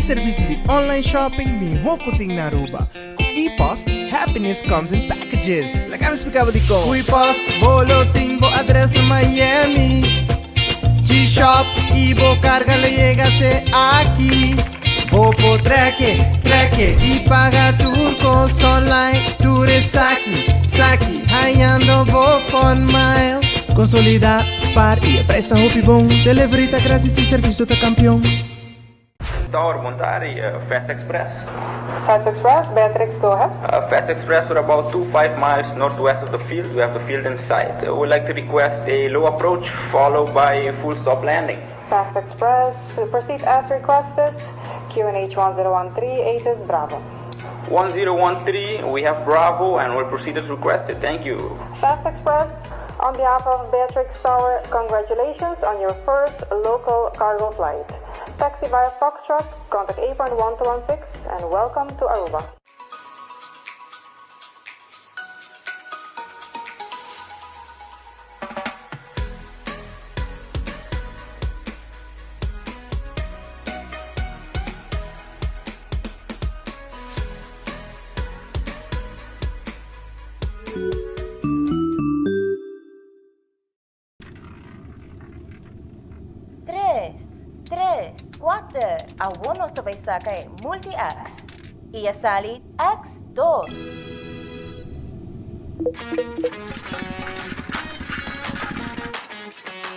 servicio di online shopping miho cu tin na Aruba. Cu ePost, happiness comes in packages. Laga mi splica bo dicon. Cu ePost, bo lo tin bo adres na Miami. G-Shop y bo carga lo yega te aki. Bo por trek, trek y paga tur cos online. Tur esaki, saki, hayando bo fun miles. Consolida, spaar y e prijs ta hopi bon. Delivery ta gratis y servicio ta campeon. Tower, bon tardi, Fast Express. Fast Express, Beatrix, go ahead. Fast Express, we're about two five miles northwest of the field. We have the field in sight. We would like to request a low approach followed by a full stop landing. Fast Express, proceed as requested. QNH 1013, ATIS Bravo. 1013, we have Bravo and we'll proceed as requested. Thank you. Fast Express, on behalf of Beatrix Tower, congratulations on your first local cargo flight. Taxi via Foxtrot, contact apron 1216 and welcome to Aruba. Tres, tres, kuater, awor nos ta bai saka e Multi-X. I a sali X dos.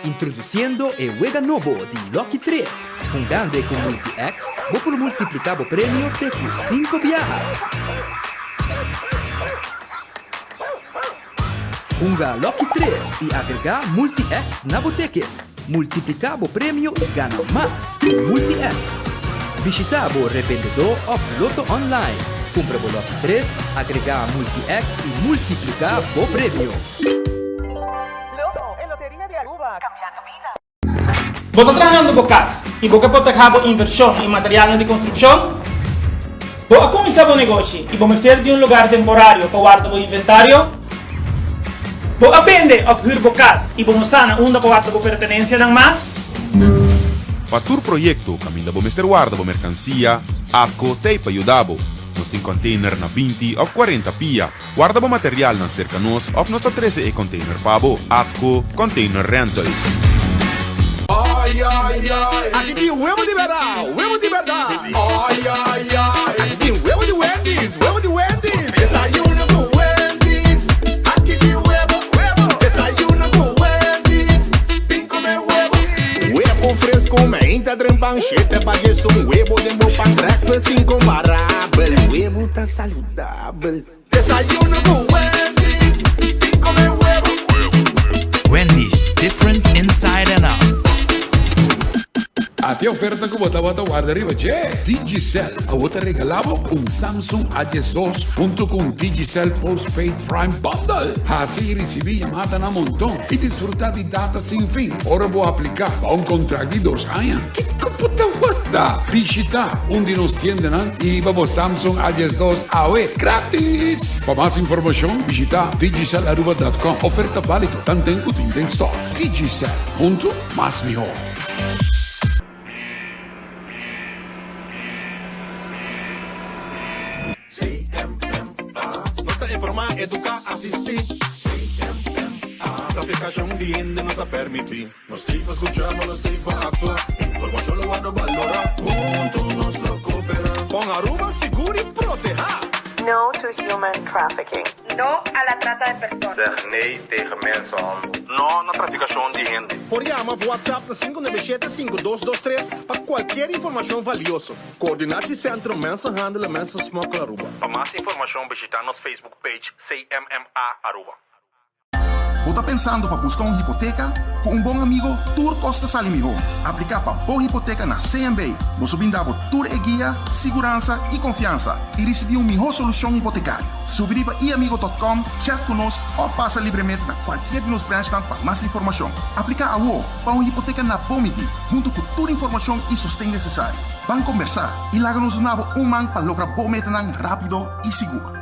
Introduciendo e wega nobo di Lucky Tres. Hungando e cu Multi-X, bo por multiplica bo premio te cu cinco biaha. Hunga Lucky Tres y agrega Multi-X na bo ticket. Multiplica bo premio y gana mas cu Multi-X. Bishita bo rebendedor of Lotto Online. Cumpra bo Lucky Tres, agrega Multi-X y multiplica bo premio. Lotto, e loteria di Aruba, cambiando bida. Bo ta trahando bo kas i bo ke protehá bo invershon i materialnan di konstrukshon? Bo a kuminsá bo negoshi i bo mester di un lugar temporario pa warda bo inventario? Bo a bende òf hür bo kas i bo no sa na unda pa warda bo pertenensianan mas? Pa tur proyekto kaminda bo mester warda bo merkansia, ATCO t'ei pa yuda bo. Nos tin kònteiner na 20 òf 40 pia. Warda bo materialnan serka nos òf nos ta trese e container pa bo. ATCO Container Rentals. Ay ay ay, aki tin webo di bèrda, webo di bèrda. Ay ay ay, aki tin webo di Wendy's, webo di Wendy's. Desayuno ku Wendy's, aki tin webo, webo. Desayuno ku Wendy's, bin kome webo. Webo fresco, meinta dren pan, shete pa un webo den bo pan, breakfast incomparabel. Webo ta saludabel. Desayuno cu Wendy's, bin come webo. Wendy's, different inside and out. Ati e oferta ku bo tabata warda riba dje! Digicel awor ta regala bo un Samsung A 12 hunto ku un Digicel Postpaid Prime Bundle. Hasi i risibí yamadanan monton i disfrutá di data sin fin ora bo apliká pa un kontrakt di dos aña. Kiko bo ta warda? Bishitá un di nos tiendanan i hiba bo Samsung A 12 awe gratis! Pa mas informashon bishitá digicelaruba.com. Oferta bálido tanten ku tin den stòk. Digicel, huntu mas mihó! CMMA Nos ta informá, eduká, asistí. CMMA Trafikashon di hende no ta permití. Nos tin pa skuchá, ma nos tin pa aktua. Informashon lo wòrdu balorá. Huntu nos lo koperá. Pon Aruba sigur i protehá. No to human trafficking. No a la trata de personas. Zeg nee tegen mensenhandel. No na trafikashon di hende. Por yama of WhatsApp na 597 5223 pa kualkier informashon valioso. Coördinatiecentrum Mensenhandel en Mensensmokkel Aruba. Pa mas informashon bishita nos Facebook page CMMA Aruba. Bo ta pensando pa buska un hipoteka? Ku un bon amigo tur kos ta sali mihó. Apliká pa bo hipoteka na CMB. Nos lo brinda bo tur e guia, siguransa i konfiansa i risibí un mihó solushon hipotekario. Subi riba iamigo.com, chat ku nos òf pasa libremente na kualkier di nos branchnan pa mas informashon. Apliká awo pa un hipoteka na bo midí, huntu ku tur informashon i sosten nesesario. Ban kombersá i laga nos duna bo un man pa logra bo metanan rápido i sigur.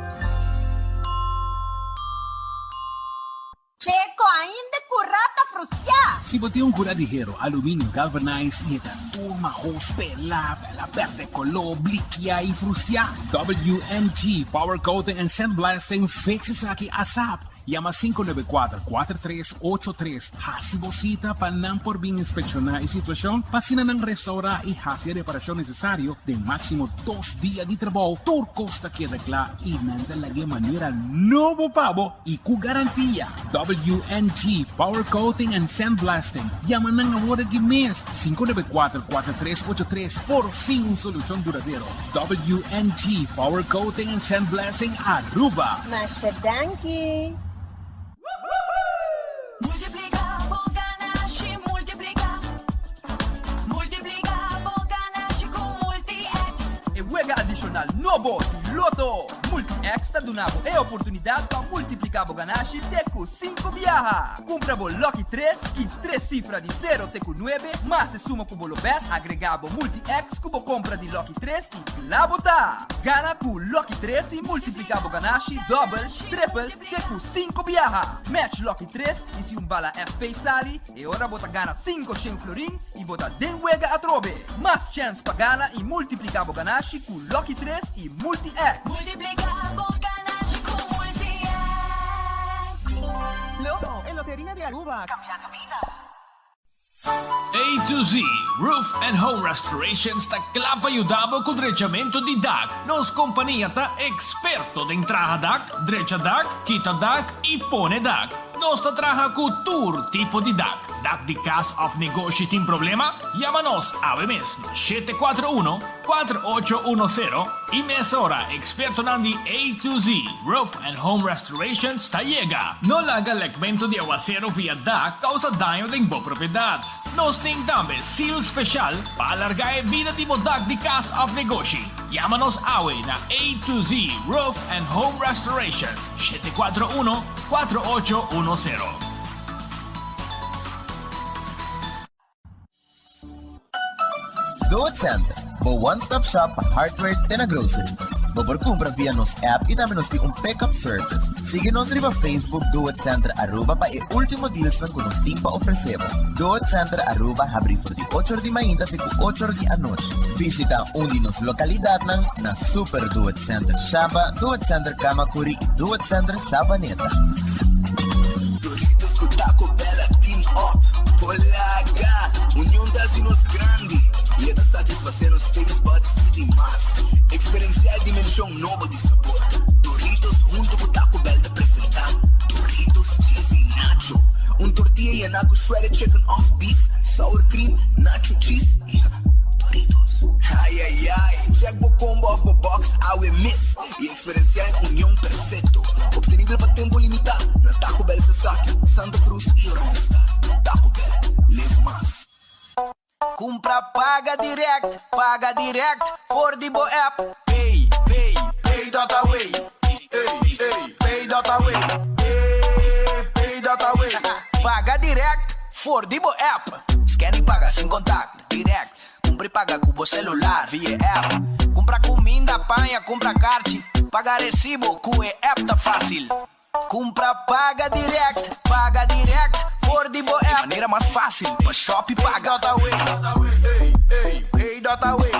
Checo ainda curá ta frustiá. Si bo tin un curá di hero, aluminio galvanized y e ta tur mahos, pelá, El a perde color, blikia y frustia. WNG Power Coating and Sandblasting fix esaki asap. Yama 594 4383 hasi bo cita pa nan por bin inspecciona e situacion pa asina nan restaura y hasi e reparacion necesario den maximo dos dia di trabou. Tur cos ta keda cla y nan ta laga e manera nobo pa bo y cu garantia. WNG Power Coating and Sandblasting. Yama nan awor aki mes, 594 4383. Por fin un solucion duradero. WNG Power Coating and Sandblasting Aruba. Masha danki! Multiplica bo ganashi, multiplica. Multiplica bo ganashi cu Multi-X. E wega adicional nobo di Lotto! Multi-X ta duna bo e oportunidad pa multiplica bo ganashi te cu cinco biaha. Cumpra bo Lucky tres, kies tres cifra di sero te cu nuebe, mas e suma cu bo lo bet, agrega bo Multi-X cu bo compra di Lucky tres y cla bo ta! Gana cu Lucky tres y multiplica bo ganashi dobel, tripel te cu cinco biaha. Match Lucky tres y si un bala FP sali, e ora bo ta gana cinco shen florin y bo ta den wega atrobe. Mas chens pa gana y multiplica bo ganashi cu Lucky tres y Multi-X. Multiplica bo ganashi cu Multi-X. Lotto, e loteria di Aruba, cambiando bida. A to Z Roof and Home Restorations ta kla pa yuda bo ku drechamentu di dak. Nos kompania ta eksperto den traha dak, drecha dak, kita dak i pone dak. Nos ta traha ku tur tipo di dak. Dak di kas òf negoshi tin problema? Yama nos awe mes na 741 4810 i mesora ekspertonan di A to Z Roof and Home Restorations ta yega. No laga lekmentu di awasero via dak kousa daño den bo propiedat. Nos tin tambe seal speshal pa alargá e bida di bo dak di kas òf negoshi. Yama nos awe na A to Z Roof and Home Restorations, 741 4810. Do It Center, bo one stop shop pa hardware te na groceries. Bo por cumpra via nos app y tambe nos tin un pick-up service. Sigui nos riba Facebook Do It Center Aruba pa e ultimo dealsnan cu nos tin pa ofrece bo. Do It Center Aruba habri for di ocho or di mainta te cu ocho or di anochi. Bishita un di nos localidadnan na Super Do It Center Shaba, Do It Center Camacuri y Do It Center Savaneta. Doritos cu Taco Bell a team up. Polaga! Union ta haci nos grandi y e ta satisface nos taste buds di di mas. Experiencia e dimension nobo di sabor. Doritos hunto cu Taco Bell ta presenta Doritos Cheesy Nacho, un tortilla yena cu shredded chicken of beef, sour cream, nacho cheese y Doritos. Ay ay ay! Check bo combo of bo box awe mes y Experenciá e union perfecto, obtenibel pa tempo limitá na Taco Bell Sasaki, Santa Cruz y Oranjestad. Taco Bell, live mas. Cumpra paga direct, paga direct for di bo app. Pay, pay, pay dot away. Ey, ey, pay dot away. Ey, pay dot away. Paga direct for di bo app. Scan y paga sin contact, direct. Cumpra y paga cu bo celular via app. Cumpra cuminda, paña, cumpra carchi. Paga recibo cu e app ta facil. Cumpra paga direct, paga direct for di bo app. E manera mas facil pa shop y paga. Pay dot away, pay dot away.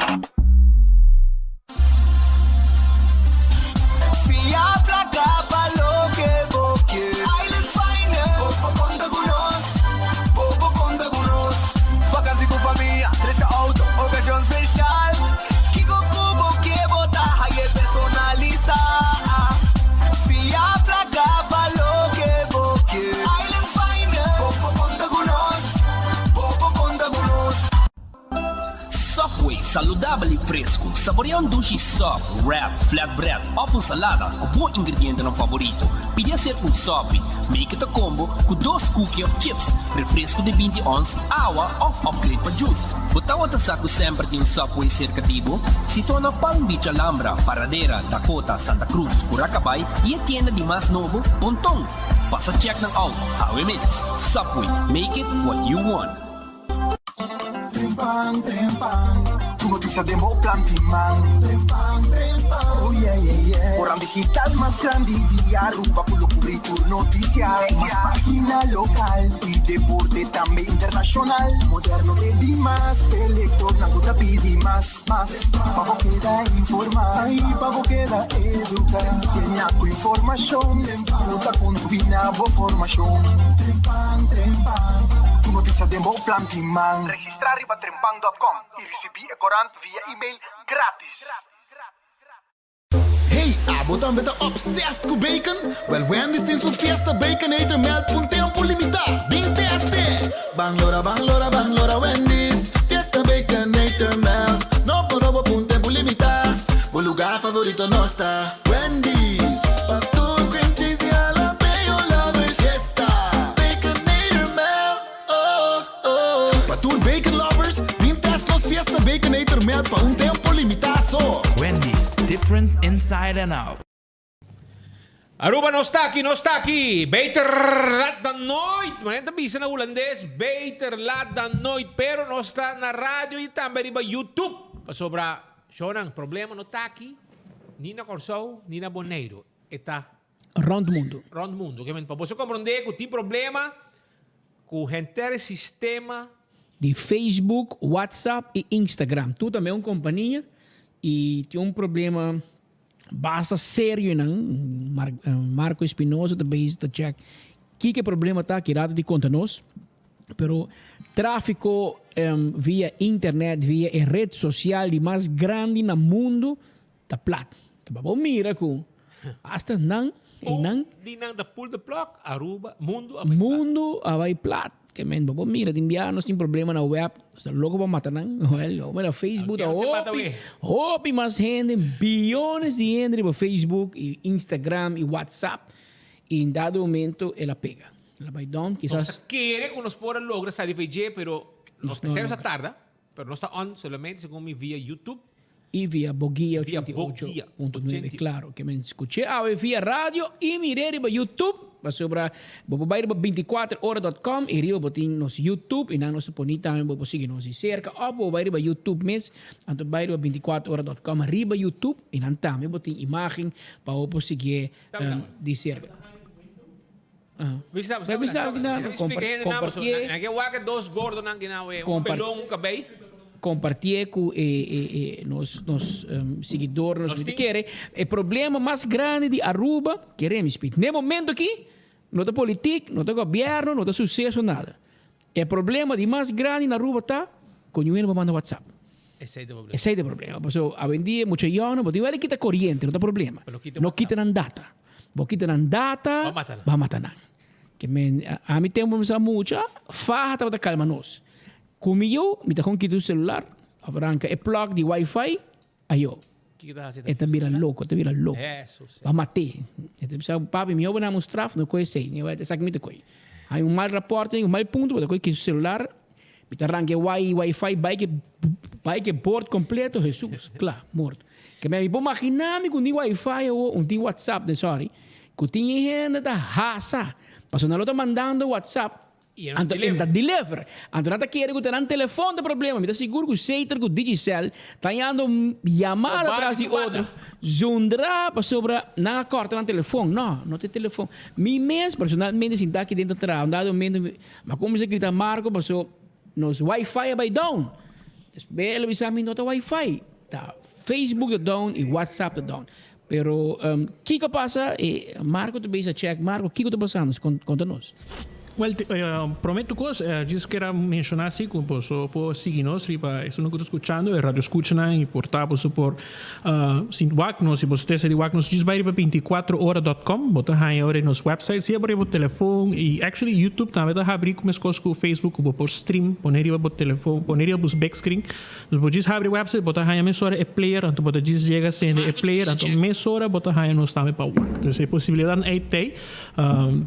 Fia placa pa loke bo ke. Island Finance. Bo por conta cu nos. Bo por conta cu nos. Vakantie cu famia, drecha auto, ocasion special. Kico cu bo ke bo ta haye personalisa. Fia placa pa loke bo ke. Island Finance. Bo por conta cu nos. Bo por conta cu nos. Subway, saludabel y fresco. Saborea un dushi sub, wrap, flatbread of un salada cu bo ingredientenan favorito. Pidi hacer un subby. Make it a combo cu dos cookie of chips, refresco di binti ons, awa of upgrade pa juice. Bo tawata sa cu semper tin un Subway cerca di bo? Situa na Palm Beach Alhambra, Paradera, Dakota, Santa Cruz, Curacabay y e tienda di mas nobo, Ponton. Pasa check nan out awe mes. Subway, make it what you want. Trempan, trempan, Tur noticia den bo plan di man. Trempan, trempan, Oh yeah, yeah, yeah. Oran digital mas grandi di Aruba cu lo cubri tur noticia. Mas pagina local y deporte tambe internacional. Moderno te dimas, p'e lectornan cu ta. pidi mas, mas. Pa bo keda informá i pa bo keda eduká. Kenia ku informashon ku ta kontribuí na bo formashon. Trempan, trempan, tur notisia den bo plan tin man. Registrá riba trempan dòt kòm i risibí e korant via email grátis. Hey, abo tambe ta obsessed ku bacon? Well, Wendy's tin su Fiesta Baconator Melt p'un tempu limitá. Bin test'e! Ban lora, ban lora, ban lora Wendy's Fiesta Baconator Melt Nobo, nobo p'un tempu limitá. Bo lugá favorito nos ta Wendy's. Pa tur cream cheese y jalapeño lovers Fiesta Baconator Melt, oh, oh. Pa tur bacon lovers, bin test nos Fiesta Baconator Melt pa un tempo limitá so. Wendy's, different inside and out. Aruba nos ta aki, nos ta aki. Beter laat dan nooit. Manera ta bisa na Hulandes, beter laat dan nooit. Pero nos ta na radio y tambe riba YouTube. Pasobra, shownan, problema no ta aki, ni na Kòrsou, ni na Boneiru. E ta. Rònt mundu. Rònt mundu. Pa boso komprondé ku tin problema Ku henter e sistema. Di Facebook, WhatsApp i Instagram. Tur ta meun kompania i tin un problema basta serio nan. Marco Espinosa ta bezig ta check kiko e problema ta, ki rato di konta nos. Pero trafiko via internet, via e red sosial di mas grandi na mundu Ta plat. Ta pa bo mira ku hasta nan e nan. Un di nan ta pull the plug, Aruba, mundu a bai plat. Mundu a bai plat. Ke men pa bo mira tin bia nos tin problema na web, nos ta loko pa mata nan. Well, bo mira Facebook ta hopi, hopi mas hende, biyones di hende riba Facebook i Instagram i WhatsApp i en dado momento el a pega. El a bai down, kisas. Nos ta kere ku nos por a logra sali VJ, pero nos mester nos a tarda. Pero nos ta on solamente segun mi via YouTube. Y via Boguia Via 88.9, claro. Ke men scuché awe via radio y miré riba YouTube. Pasobra bo por bai riba 24 ora dot com y riba bo tin nos YouTube y nan nos ta poni tambe bo por sigui nos di cerca. Of bo bai riba YouTube mes, anto bai riba 24 ora dot com riba YouTube y nan tambe bo tin imagen pa bo por siguié di cerca. Bisa, Pero bisa ki na compartie. Na ke wak dos gordonan ki na we, un pelon, un kabei. Compartie ku e e e nos nos seguidor nos mi ta kere. E problema mas grandi di Aruba, kere mi speak, n'e momento aki no ta politik, no ta gobierno, no ta suceso, nada. E problema di mas grandi na Aruba ta ku niun hende por manda WhatsApp. Esei ta problema. Esei ta problema. Pasobra awendia mucha yònnan bo tin wèl kita koriente, no ta problema. No kita nan data. Bo kita nan data, bo a mata nan. Ke men, ami tempu mi sa mucha, faha tabata kalma nos. Ku mi yu, mi ta kon kita su selular, of ranka e plug di wifi, ayo. E ta bira loko, e ta bira loko. Bo a mat'é. E ta bisa, papi, mi hopi nan un straf, no kohe esei. Mi a esaki mi ta kohe. Hay un mal raport, un mal punto, bo ta kohe kita su selular, mi ta ranka e wifi, bai ke, bai ke bord kompleto, Hesus, kla, morto. Ke mi por magina mi ku un tin wifi awo, un tin whatsapp, sorry, ku tin e hende ta hasa, pasobra nan lo ta mandando whatsapp, anto e ta deliver, anto nan ta kere ku ta nan telefon ta problema, mi ta sigur ku Sater ku Digicel ta yando yamada tras di otro, zundra pasobra nan a kòrta nan telefon, no, no ta e telefon, mi mes personalmente sinta aki den ta traha, un dado momento mi a kuminsá grita Marco pasobra nos wifi a bai down, despues el a bisa mi no ta wifi. Ta Facebook ta down y WhatsApp ta down. Pero kico a pasa? E Marco ta bisa check. Marco, kico ta pasando? Conta nos. Well, prome tur cos, djis kera menciona si cu boso por sigui nos riba esun cu ta scuchando, e radio scuchanan y por ta boso por sin wak nos, si boso ta di wak nos, djis bay riba binticuatro ora dot com, bo ta haya ora nos website, sea bo riba bo telefon y actually YouTube tambe ta habri cu mescos cu Facebook cu bo por stream, pone riba bo telefon, pone riba bo big screen. Dus bo djis habri website bo ta haña mesora e player anto bo ta djis yega sende e player anto mesora bo ta haña nos tambe pa wak. Dus e posibilidatnan ei t'ei.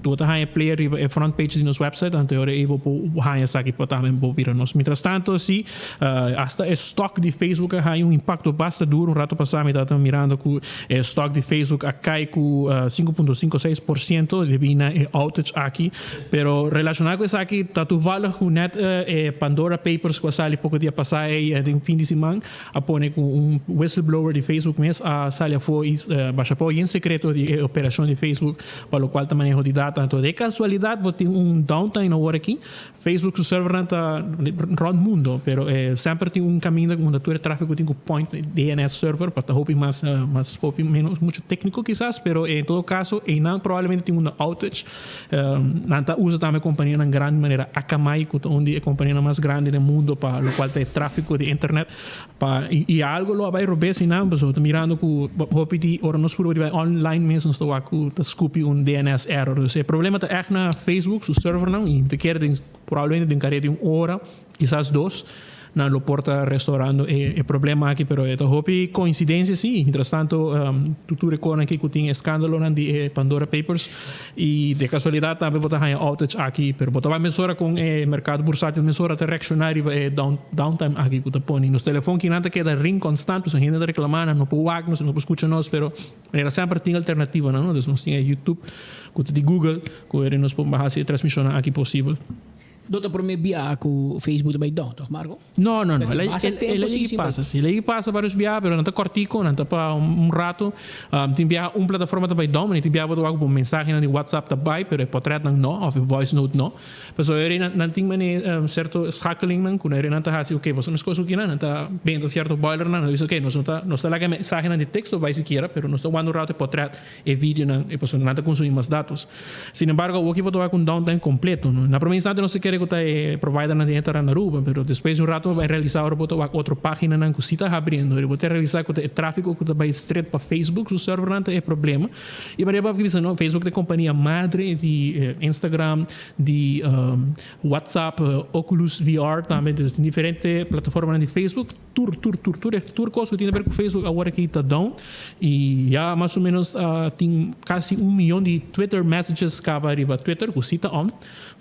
Bo ta haña e player riba e front page di nos website anto e ora ei bo por haña esaki pa tambe bo bira nos. Mientras tanto si hasta e stock di Facebook a haña un impacto basta duro. Un rato pasa mi tabata mirando ku e stock di Facebook a kai ku 5.56% debí na e outage aki. Pero relaciona cu esaki ta toevallig cu net e Pandora Papers cu a sali poco dia pasa ey den fin di siman a pone cu un whistleblower di Facebook mes a sali afo y basha afo yen secreto di e operacion di Facebook pa locual ta maneho di data. Entonces de casualidad bo tin un. un downtime awor aki. Facebook su servernan ta rond mundo, pero semper tin un caminda unda tur e trafico tin cu point DNS server pa ta hopi mas mas hopi menos mucho tecnico kisas, pero en todo caso eynan probablemente tin un outage. Nan ta usa tambe companianan grandi manera Akamai cu ta un di e companianan mas grandi den mundo pa locual ta e trafico di internet. Pa y algo lo a bay robes eynan pasobra ta mirando cu hopi di ora nos purba di bay online mes nos ta wak cu ta scupi un DNS error. Dus e problema ta echt na Facebook su servernan y mi ta kere den probablemente den kare di un ora kisas dos nan lo por ta restaurando e problema aki pero e ta hopi coincidencia si. Mientras tanto tur e conan aki cu tin escandalonan di e Pandora Papers Y de casualidad tambe bo ta haña outage aki, pero bo ta bai mesora con e mercado bursátil mesora ta reacciona riba e down downtime aki cu ta poni. Nos telefon kinan ta keda ring constant, pasobra hende ta reclama nan no por wak nos, no por scucha nos, pero manera semper tin alternativanan, no? Dus nos tin e YouTube cu ta di Google cu eri nos por haci e transmisionnan aki posibel. No ta prome bia cu Facebook ta bai down, toch Marco? No, no, no. El a yegi pasa, si. El a yegi pasa varios biaha, pero nan ta cortico, nan ta pa un rato. Tin biaha un plataforma ta bai down, tin biaha bo ta wak bo mensahenan di WhatsApp ta bai, pero e potretnan no, of e voice note no. Pasobra eri nan tin mane cierto schakelingnan cu eri nan ta haci, ok, boso mes cos cu kinan, nan ta benta cierto boilernan, nan ta bisa, ok, nos no ta, nos ta laga e mensahenan di texto bai sikiera, pero nos ta wanda un rato e potret. E videonan e pasobra nan ta consumi mas datos. Sin embargo, awoki bo ta wak un downtime completo, no? Na prome instante nos ta kere cu ta e providernan di internet na Aruba, pero despues di un rato bo bai realisa ora bo ta wak otro paginanan cu si ta habriendo, y bo ta realisa cu ta e trafico cu ta bai straight pa Facebook su servernan ta e problema. Y manera bo a bisa, no, Facebook ta e compania madre di Instagram, di WhatsApp, Oculus VR tambe, dus tin diferente plataformanan di Facebook. Tur, tur, tur, tur e tur kos ku tin haber ku Facebook awor aki ta down i ya mas o menos tin kasi un miyon di Twitter messages kaba riba Twitter ku si ta on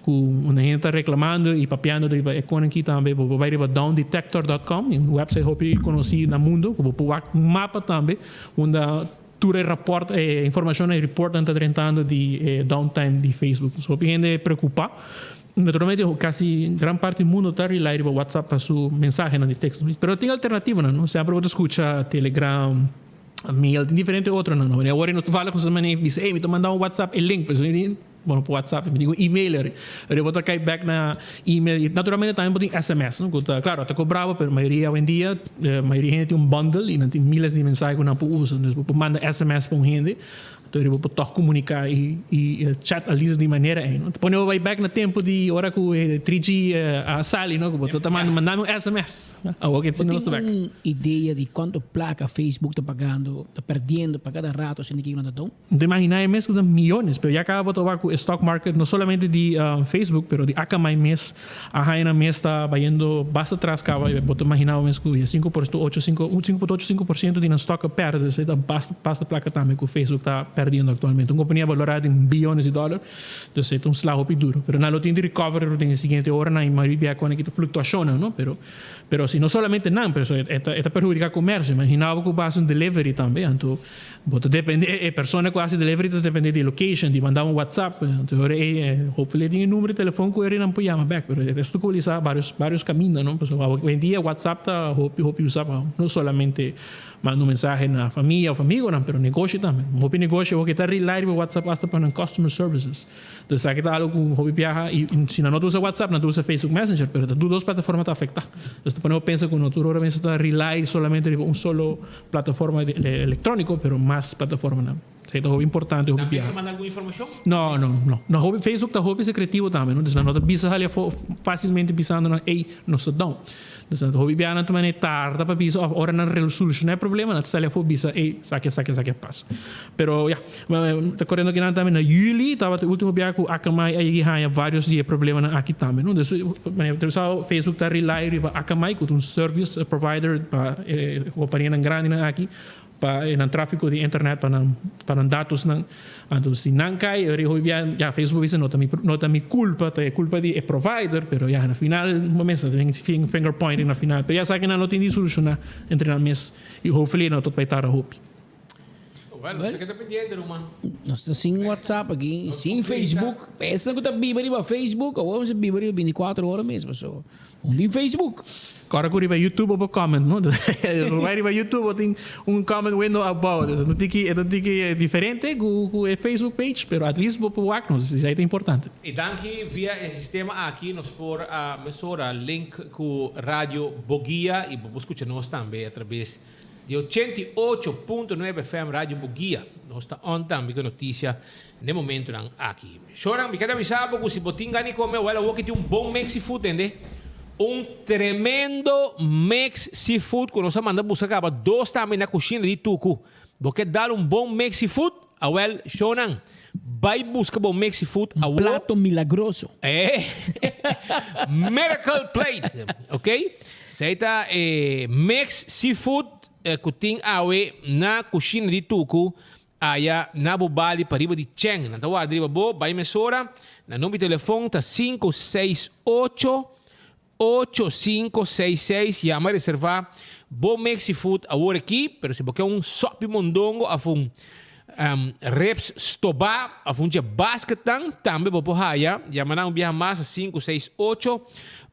ku un hende ta reklamando i papiando riba e kon aki tambe. Bo por bai riba downdetector dot com un website hopi konosí na mundo ku bo por wak un mapa tambe unda tur e raport e informashonnan e reportnan ta drentando di e downtime di Facebook. So hopi hende preokupá. Naturalmente casi gran parti di mundo ta rely riba WhatsApp pa su mensahenan di texto. Pero tin alternativonan, no? Semper bo ta scucha Telegram, mail, tin diferente otronan, no? Awor no ta vale cu manera bisa, ey, mi ta manda un WhatsApp e link, pues bo no por WhatsApp, mi tin un email eri. Pero bo ta cay back na email y naturalmente tambe bo tin sms, no? Cu ta, claro, ta cobra bo, pero mayoria awendia, mayoria hende tin un bundle y nan tin miles di mensahe cu nan por usa. Entonces bo por manda sms pa un hende. Anto riba bo por tòg komuniká i i chat al di manera ei no. Ta pone bo bai bèk na tempu di ora ku e 3G a sali no, ku bo ta manda manda mi un sms. Awor ke Bo nos ta tin bèk. un idea di kuantu plaka Facebook ta pagando, ta perdiendo pa kada rato asina ki nan ta don? No ta imaginá e mes ku ta miyones, pero ya kaba bo ta wak ku e stock market no solamente di Facebook pero di Akamai mes a haña nan mes ta bayendo basta tras kaba i bo ta imaginá bo mes ku ya sinku por ocho sinku un sinku punto ocho sinku por siento di nan stock a pèrdè esei ta basta basta plaka tambe ku Facebook ta pèrdiendo aktualmente un kompania balorá den biyones di dòler dus esei ta un sla hopi duru pero nan lo tin di recover den e siguiente oranan i mayoria bia kòne kita fluktuashonnan no pero pero si no solamente nan pero e ta e ta perhudiká komersio imaginá bo ku bo hasi un delivery tambe anto Bo ta depende, e persona cu haci delivery ta depende di location, di manda un WhatsApp. Entonces ora ey, hopefully e tin e numero di telefon cu eri nan por yama bek. Pero esto cu lisa varios, varios caminda, no? Pasobra awendia WhatsApp ta hopi, hopi usa pa no solamente manda un mensahe na famia of amigonan, pero negoshi tambe. Hopi negoshi awor ke ta rely riba WhatsApp hasta pa nan customer services. Entonces esaki ta algo cu hopi biaha y si nan no ta usa WhatsApp nan ta usa Facebook Messenger pero ta tur dos plataforma ta afecta. Entonces ta pone bo pensa cu no tur ora mester ta rely solamente riba un solo Plataforma electronico pero mas plataformanan. Esei ta hopi importante hopi Nan biaha. mester manda algun informacion? No, no, no. No hopi Facebook ta hopi secretivo tambe, no. Dus nan no ta bisa sali afo facilmente bisando nan ey nos ta down. Dus nan ta hopi biaha nan ta manera tarda pa bisa of ora nan resoluciona e problema nan ta sali afo bisa ey esaki esaki esaki a pasa. Pero ya, ta corriendo kinan tambe na juli tabata e ultimo biaha cu Akamai a yegi haya varios di e problemanan aki tambe, no. Dus manera bo ta bisa Facebook ta rely riba Akamai cu ta un service provider pa e companianan grandinan aki pa e nan trafico di internet pa nan pa nan datosnan. Anto si nan cay e hopi biaha ya Facebook a bisa no ta mi no ta mi culpa ta e culpa di e provider pero ya na final bo mes ta tin finger pointing na final pero ya esaki nan lo tin di soluciona entre nan mes y hopefully no ta bay tarda hopi. Well, nos ta keda pendiente, ruman. Nos ta sin WhatsApp aki, sin Facebook. Esnan ku ta biba riba Facebook, awor mester biba riba binticuatro ora mes, paso no tin Facebook. Kòrda ku riba YouTube bo por comment, no? Bo bai riba YouTube bo tin un comment window abou. Dus e ta tiki, e ta tiki diferente ku ku e Facebook page, pero at least bo por wak nos, esei ta importante. I danki via e sistema aki nos por a mesora link ku Radio Boguia i bo por skucha nos tambe atrabes Di 88.9 FM Radio Bugia nos ta on tambe ku e notisia n'e momentonan aki. Shonan, mi kere avisa bo ku si bo tin gana di kome, wèl awor ki tin un bon mix seafood tende. Un tremendo mix seafood ku nos a manda buska kaba dos tambe na kushina di Tuku. Bo ke dal un bon mix seafood? Awèl, shonan, bai buska bo mix seafood Un awor. plato milagroso. Eh, miracle plate, ok? Esei ta e mix seafood ku tin awe na kushina di Tuku aya na bo bali pariba di Cheng. Nan ta warda riba bo, bai mesora. Nan number di telefon ta 568 8566. Yama reserva bo mix seafood awor aki, pero si bo ke un sopi mondongo of un ribs stobá of un dje basketnan tambe bo por haya. Yama nan un biaha mas na 568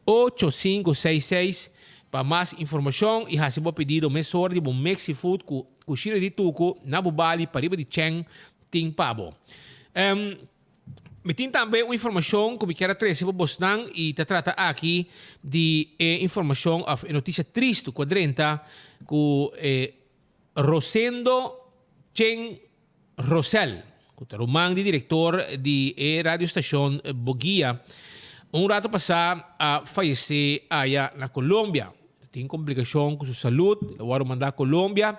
8566 pa mas informashon i hasi bo pedido mesora di bo mix seafood ku kushina di Tuku na bo bali pariba di Cheng tin pa bo. Mi tin tambe un informashon ku mi kier a trese pa bosnan i ta trata aki di e informashon òf e notisia tristu ku a drenta ku e Rosendo Chen Rosel, ku ta ruman di direktor di e radiostashon Boguia, un rato pasá a fayesé aya na Colombia. Tin komplikashon ku su salud, el a wòrdu mandá Colombia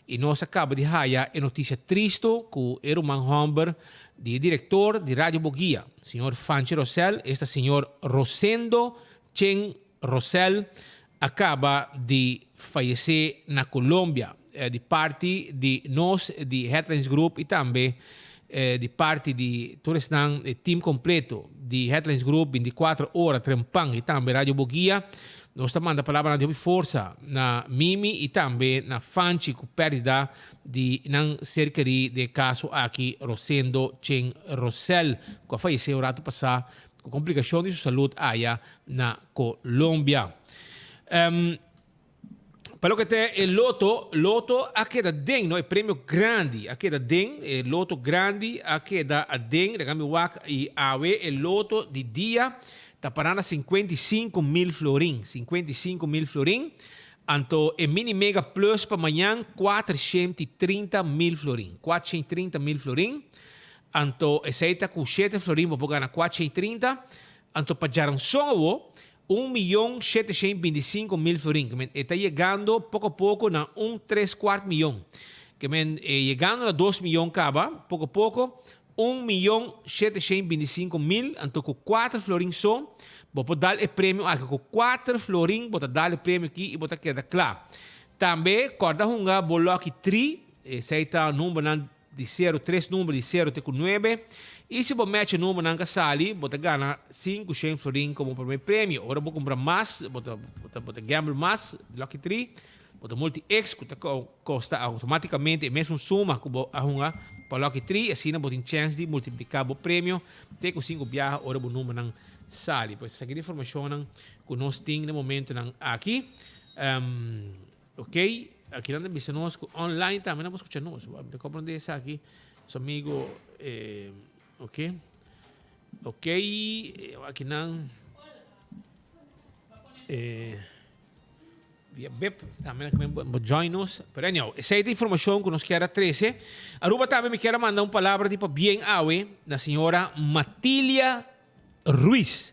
i nos a kaba di haya e notisia tristu ku e ruman hòmber di e direktor di Radio Boguia, señor Fanchi Rosel, esta señor Rosendo Chen Rosel, a kaba di fayesé na Colombia. Di parti di nos di Headlines Group i tambe di parti di tur esnan e team completo di Headlines Group 24 ora Trempan i tambe Radio Boguia nos ta manda palabranan di hopi forsa na Mimi i tambe na Fanchi ku pèrdida di nan ser kerí den e kaso aki Rosendo Chen Rosel ku a fayesé un ratu pasá ku komplikashon di su salud aya na Colombia. Pa loke ta e loto, loto a keda den, no, e premio grandi a keda den, e loto grandi a keda aden, laga mi wak i awe e loto di dia ta pará na 55,000 florin, 55,000 florin, anto e mini mega plus pa mañan 430,000 florin, 430,000 florin, anto esei ta ku shete florin bo por gana 430, anto pa djaranson awo Un miyon sheteshent bintisinko mil florin. Ke men e ta yegando poko poko na un tres kuart miyon. Ke men e yegando na dos miyon kaba, poko poko, un miyon sheteshent bintisinko mil, anto ku kuater florin so, bo por dal e premio aki. Ku kuater florin bo ta dal e premio aki i bo ta keda kla. Tambe kòrda hunga bo lòki tri, esei ta numbernan Di sero tres number di sero te ku nuebe i si bo match e numbernan ka sali bo ta gana 500 florin komo prome premio. Ora bo kumpra mas bo ta bo ta gamble mas lucky tree bo ta multi X ku ta kosta outomatikamente e mesun suma ku bo a hunga pa lucky tree asina bo tin chèns di multiplika bo premio te ku sinku biaha ora bo numbernan sali. Pues esaki ta informashonnan ku nos tin na momentonan aki. Ok, aki nan ta bisa nos ku online tambe nan por skucha nos. Mi ta komprende esaki, nos amigo, eh, ok. Ok, aki nan, eh, via bip tambe nan por join nos. Pero anyhow, esei ta informashon ku nos kier a trese. Aruba tambe mi kier a manda un palabra di pabien awe na señora Matilia Ruiz.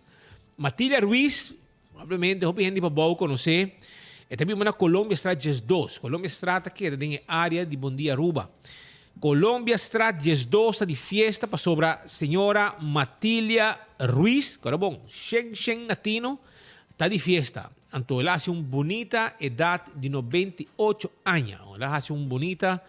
Matilia Ruiz Probablemente hopi hende pabou konosé. E ta biba na Colombiastraat 12. Colombiastraat ta keda den e área di Bondia Aruba. Colombiastraat 12 ta di fiesta pasobra señora Matilia Ruiz, kòrda bon, shen shen latino, ta di fiesta. Anto el a hasi un bunita edat di 98 aña. El a hasi un bunita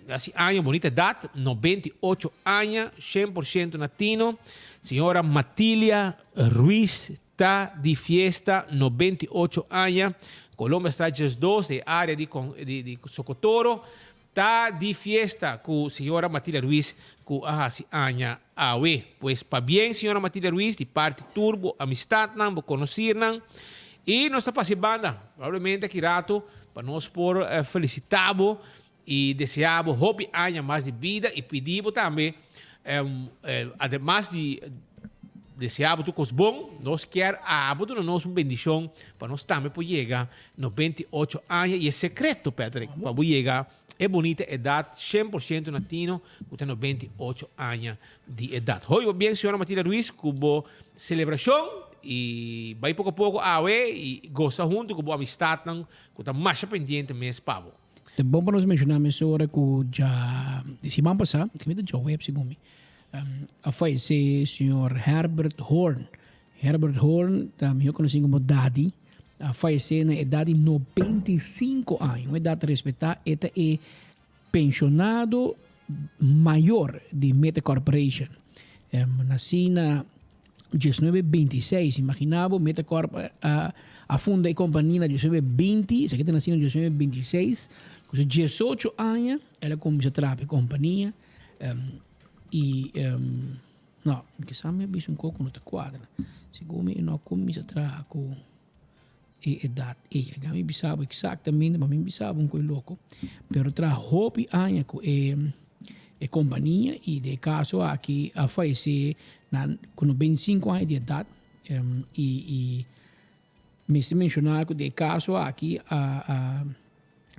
Hasi aña, bonita edat, 98 aña, shen por shento latino. Señora Matilia Ruiz ta di fiesta, 98 aña. Colombia Straat 12, e área di, di, di Socotoro. Ta di fiesta ku señora Matilda Ruiz ku a hasi aña awe. Pues pabien señora Matilda Ruiz di parti tur bo amistadnan, bo konosirnan i nos ta pasa e banda probablemente aki rato pa nos por felisita bo i desea bo hopi aña mas di bida i pidi bo tambe ademas di desea bo tur kos bon nos kier abo duna nos un bendishon pa nos tambe por yega 98 aña y e secreto, Patrick, pa bo yega e bonita edad 100% na tino cu ta 98 aña di edad. Hoy bo bien, señora Matilda Ruiz, cu bo celebracion y bay poco a poco awe y goza hunto cu bo amistadnan cu ta masha pendiente mes pa bo. Ta bon pa nos menciona mesora cu dja di siman pasa, ki mi ta djaweps segun mi, a fayece señor Herbert Horn. Herbert Horn ta mihó konosí komo Daddy, a fayesé na edat di 95 aña, un edat respetá. E ta e penshonado mayor di Meta Corporation. Nasí na 1926, imaginá bo, Meta Corp a funda e kompania na 1920, esaki ta nasí na 1926, ku su 18 aña el a kuminsá traha pa e kompania i No, mi kisa mi a bisa un kos ku no ta kuadra. Segun mi e no a kuminsá traha ku e edat ei. Laga mi bisa bo eksaktamente, ma mi bisa bo un kos loko. Pero traha hopi aña ku e e kompania i den e kaso aki a fayesé na ku 95 aña di edat i i mester menshoná ku den e kaso aki a a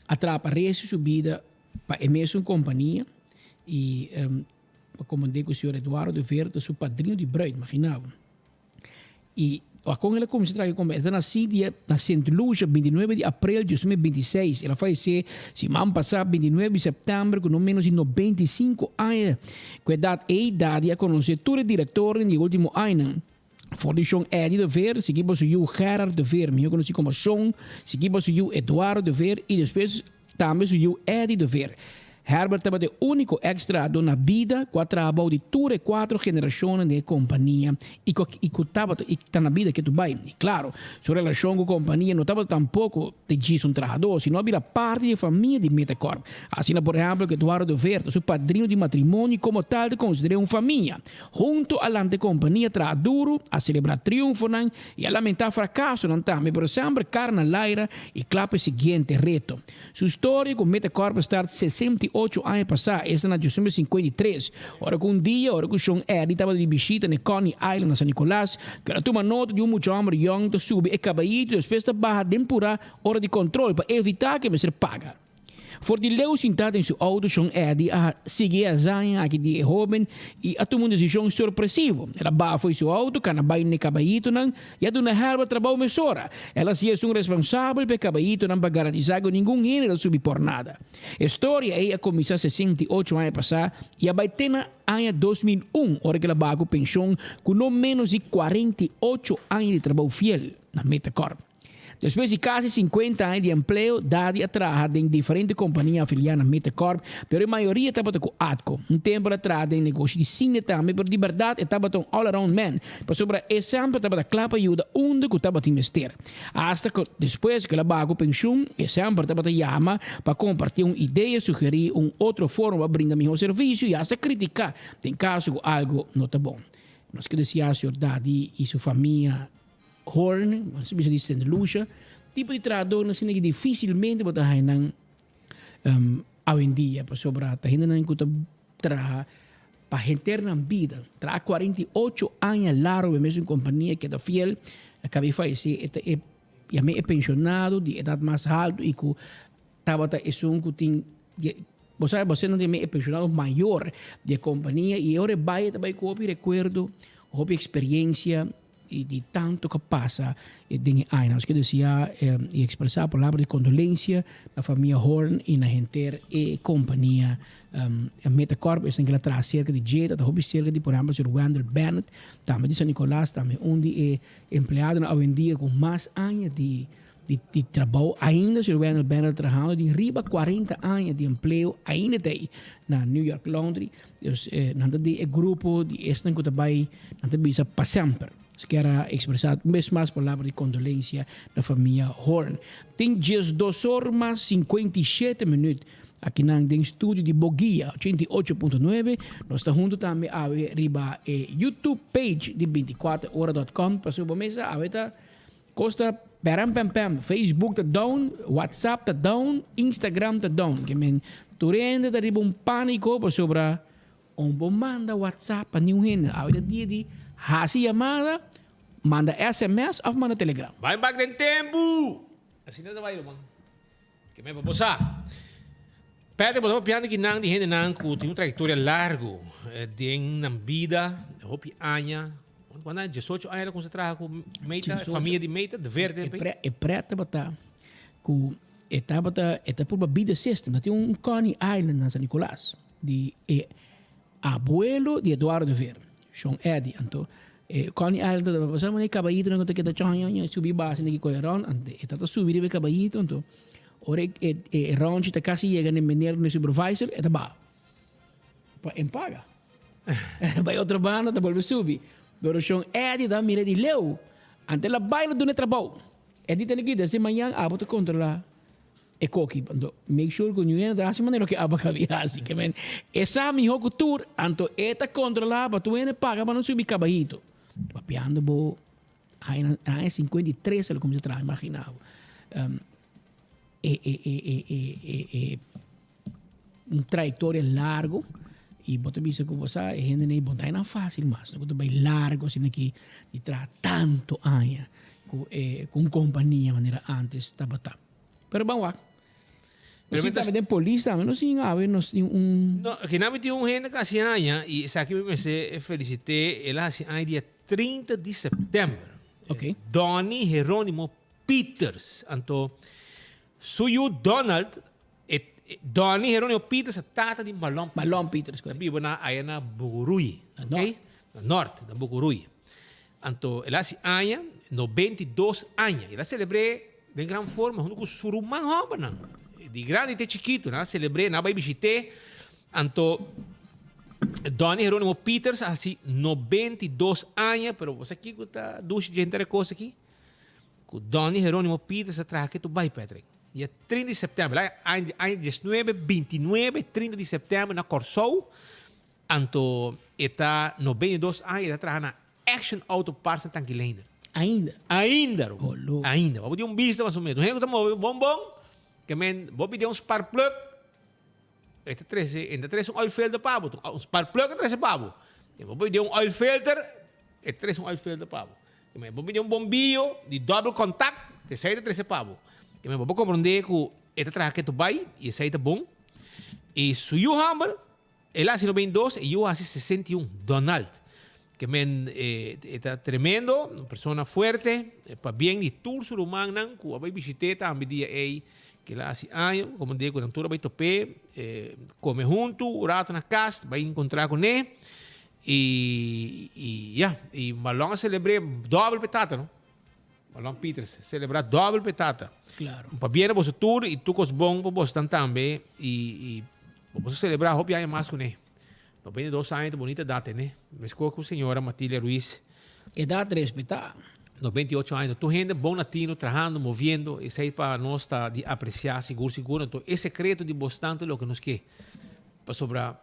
a traha pa restu su bida pa e mesun kompania i Pa komand'é ku señor Eduardo de Veer ta su padrino di bruid, imaginá bo. I akon el a kuminsá traha ku kompa, el ta nasí dia na Sint Lucia, 29 di aprel 1926. El a fayesé siman pasá, 29 di sèptèmber, ku no ménos di 95 aña. Ku edat ei, Daddy a konosé tur e direktornan di e último añanan. For di Shon Eddie de Veer, sigui pa su yu Gerard de Veer, mihó konosí komo Shon, sigui pa su yu Eduardo de Veer i despues tambe su yu Eddie de Veer. Herbert tabata e úniko èks trahadó na bida ku a traha bou di tur e kuatro generashonnan den e kompania i ku i ku tabata i ta na bida ketu bai. I klaro, su relashon ku kompania no tabata tampoko te djis un trahadó, sino a bira parti di e famia di Metacorp. Asina por ehèmpel ku Eduardo de Veer ta su padrino di matrimonio i komo tal ta konsider'é un famia. Hunto a lanta e kompania, traha duru, a selebrá triunfonan i a lamentá frakasonan tambe, pero semper kara na laira i kla pa e siguiente reto. Su storia ku Metacorp a start 68 aña pasá, esta na 1953, ora ku un dia, ora ku Shon Eddie tabata di bishita na e Coney Island na San Nicolas, ku el a tuma nota di un mucha hòmber yòn ta subi e kabayito i despues ta baha den purá ora di kontrol pa evitá ku e mester paga. For di leu sintá den su auto Shon Eddie a sigui e hazaña aki di e hoben i a tuma un desishon sorpresivo. El a baha fo'i su auto, kana bai n'e kabayitonan i a duna Herbert trabou mesora. El a hasi esun responsabel pa e kabayitonan pa garantisá ku ningun hende ta subi por nada. E storia ei a kuminsá 68 aña pasá i a bai te na aña 2001 ora ku el a baha ku penshon ku no ménos di 48 aña di trabou fiel na Metacorp. Despues di kasi 50 aña di empleo, Daddy a traha den diferente kompania afiliá na Metacorp, pero e mayoria tabata ku Atco. Un tempu el a traha den negoshi di sine tambe, pero di bèrdat e tabata un all around man, pasobra e semper tabata kla pa yuda unda ku tabatin mester. Asta ku despues ku el a baha ku penshun, e semper tabata yama pa kompartí un idea, sugerí un otro forma pa brinda mihó servisio i asta kritiká den kaso ku algu no ta bon. Nos ke deseá señor Daddy i su famia Horn, nos bisa di Sint Lucia, tipo di trahadornan asina ki dificilmente bo ta haya nan awendia pasobra ta hendenan ku ta traha pa henter nan bida. Traha 48 aña largo e mesun kompania keda fiel, a kaba di fayesé e ta e yam'é e penshonado di edat mas haltu i ku tabata esun ku tin bo sa bo nan ta yam'é e penshonado mayor di e kompania i e ora e bai e ta bai ku hopi rekuerdo, hopi eksperiencia. I di tanto ku a pasa den e añanan. Nos ke deseá i ekspresá palabra di kondolensia na famia Horn i na henter e kompania Metacorp. Esnan ku a traha serka di dje, ta hopi serka di por ehèmpel señor Wendell Bennett, tambe di San Nicolas, tambe un di e empleadonan awendia ku mas aña di di trabou ainda señor Wendell Bennett ta trahando di riba 40 aña di empleo ainda ta ei na New York Laundry. Dus nan ta di e grupo di esnan ku ta bai nan ta bisa pa semper. Nos kier a ekspresá un bes mas palabra di kondolensia na famia Horn. Tin 12 or mas 57 minüt. Akinan den studio di Boguia 88.9. Nos ta hunto tambe awe riba e YouTube page di 24ora.com. Pasobra bo mesa awe ta kos ta pèram pèm pèm. Facebook ta down, WhatsApp ta down, Instagram ta down. Ke men tur hende ta riba un pániko pasobra un bo manda WhatsApp pa niun hende. Awe ta dia di hasi yamada, manda sms òf manda Telegram. Bai bak den tempu! Asina ta bai ruman. Ke men pa bo sa. Patrick, bo ta papiando ki nan di hendenan ku tin un trayektoria largu den nan bida, hopi aña. Kuantu aña? Diesocho aña el a kuminsá traha ku Meta, e famia di Meta, de Verde. E pret tabata ku e tabata e ta purba bida system. Ta tin un Coney Island na San Nicolas di e abuelo di Eduardo de Verde, Shon Eddy. Anto E Coney Island ta pasa manera e kabayitonan ku ta keda chon chon chon subi base na ki koe rònt anto e ta subi riba e kabayito anto ora e e ròntchi ta kasi yega na e meneer na e supervisor e ta baha pa e paga bai otro banda ta bolbe subi pero shon Eddie ta mira di leu anto el a bai lo duna e trabou Eddie ta kita si mañan abo ta kontrola E koki, anto make sure ku niun hende ta hasi manera loke aba kabi hasi. Ke men e sa mihó ku tur, anto e ta kontrolá pa tur hende paga pa no subi kabahito. Papiando bo aña aña 53 el a kuminsá traha, imaginá bo. E e e e e e e un trayektoria largu i bo ta bisa ku bo sa e hendenan ei bo no ta haña nan fásil mas, no ku ta bai largu asina ki di traha tantu aña ku e ku un kompania manera ántes tabata. Pero ban wak. Pero mi tambe den polis tambe no sin awe nos tin un. No, ke nan mi tin un hende ku hasi aña i esaki mi mester felisit'é, el a hasi aña dia 30 di sèptèmber. Ok. Donny Heronimo Pieters. Anto su yu Donald, e Donny Heronimo Pieters a tata di Malon Pieters. Malon Pieters, Ta biba na aya na Bucuruy. Na Nort. Na Nort, na Bucuruy. Anto el a hasi aña, 92 aña. El a selebr'é den gran forma huntu ku su ruman hòmbernan, di grandi te chikitu. Nan a selebr'é, nan a bai bishit'é. Anto Donny Heronimo Pieters a hasi 92 aña, pero bo sa kiko ta dushi dje henter e kos aki? Ku Donny Heronimo Pieters a traha ketu bai, Patrick. Dia 30 di sèptèmber, aña aña diesnuebe bintinuebe, 30 di sèptèmber na Kòrsou. Anto e ta 92 aña y e ta traha na Action Auto Parts na Tanki Leendert. Ainda? Ainda, Ruben. Oh, lo. Ainda. Bo por tin un bista mas o menos. Un hende ku ta move bon bon, ke men bo pidi un spark plug, e ta trese, e ta trese un oil filter pa bo. Un spark plug a trese pa bo. E bo pidi un oil filter, e ta trese un oil filter pa bo. Ke men bo pidi un bombillo di double contact, esei ta trese pa bo. Ke men bo por komprende ku e ta traha ketu bai y esei ta bon. Y su yu hòmber El a hasi 92 e yu a hasi 61, Donald. Ke men e ta tremendo, un persona fuerte, pabien di tur su rumannan ku a bai bishit'é tambe dia ei ke el a hasi aña, komo dia ku nan tur a bai top'é, kome huntu un rato na kas, bai enkontrá kuné i ya, i Marlon a selebr'é dòbel p'e tata no. Marlon Pieters selebrá dòbel p'e tata. Claro. Pabien na boso tur i tur kos bon pa boso tan tambe i i boso selebrá hopi aña mas kuné. 92 aña ta bonita edat tene. Meskos ku señora Matilia Ruiz. Edat respetá. 98 aña. Tur hende bon latino trahando, moviendo. Esei pa nos ta di apresiá sigur sigur. Anto e sekreto di bosnan ta loke nos ke. Pasobra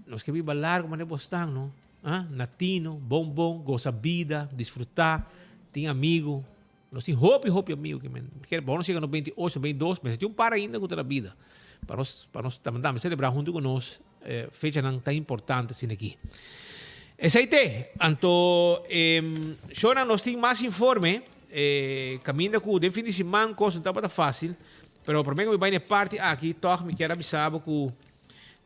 Nos ke biba largo manera bo stan no. Ah, latino, bon bon, gosa bida, disfruta, tin amigo. Nos tin hopi hopi amigo ke men. Ke bo nos yega 98, 92, mester tin un par ainda ku ta na bida. Pa nos pa nos tambe celebra hunto ku nos eh, fechanan tan importante asina aki. Esei te. Anto eh, shownan nos tin mas informe eh, kaminda ku den fin di siman kos no tabata fácil, pero promé ku mi bai na e parti aki tòg mi kier a bisa bo ku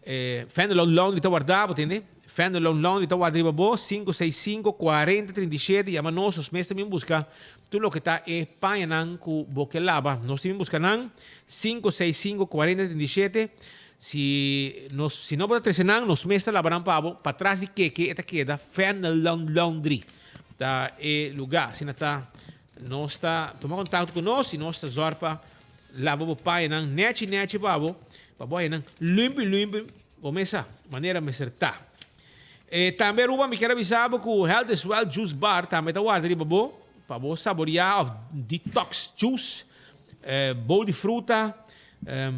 Fenelon Laundry ta warda bo, tende? Fenelon Laundry ta warda riba bo, 565 40 37, yama nos, nos mes ta bin buska tur loke ta e pañanan ku bo ke laba. Nos ta bin buska nan, 565 40 37, si nos, si no bo ta trese nan, nos mes ta laba nan pa bo, patras di keke e ta keda Fenelon Laundry ta e luga, asina ta nos ta tuma kontakto ku nos i nos ta zòrg pa Laba bo pañanan nechi nechi pa bo, pa bo haña nan limpi limpi bo mesa, manera mester ta. E tambe Aruba mi kier a bisa bo ku Health is Wealth Juice Bar tambe ta warda riba bo pa bo saboria of detox juice, bowl di fruta.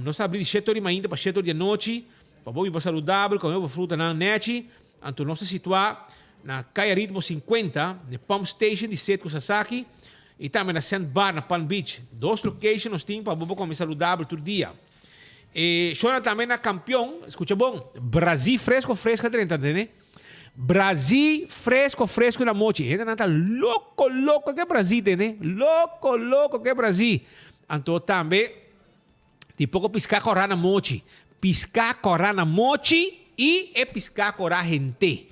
Nos ta abri di shete or di mainta pa shete or di anochi pa bo biba saludabel, kome bo frutanan nechi. Anto nos ta situá na Kaya Ritmo 50, n'e pump station di Setco Sasaki i tambe na Sand Bar na Palm Beach. Dos location nos tin pa bo por kome saludabel tur dia. E shownan tambe na Kampion, skucha bon, Brazi fresco fresco a drenta, tende? Brazi fresco fresco na mochi. Hendenan ta loco loco ke Brazi, tende? Loco loco ke Brazi. Anto tambe tin poko piská kòrá na mochi. Piská kòrá na mochi i e piská kòrá hente.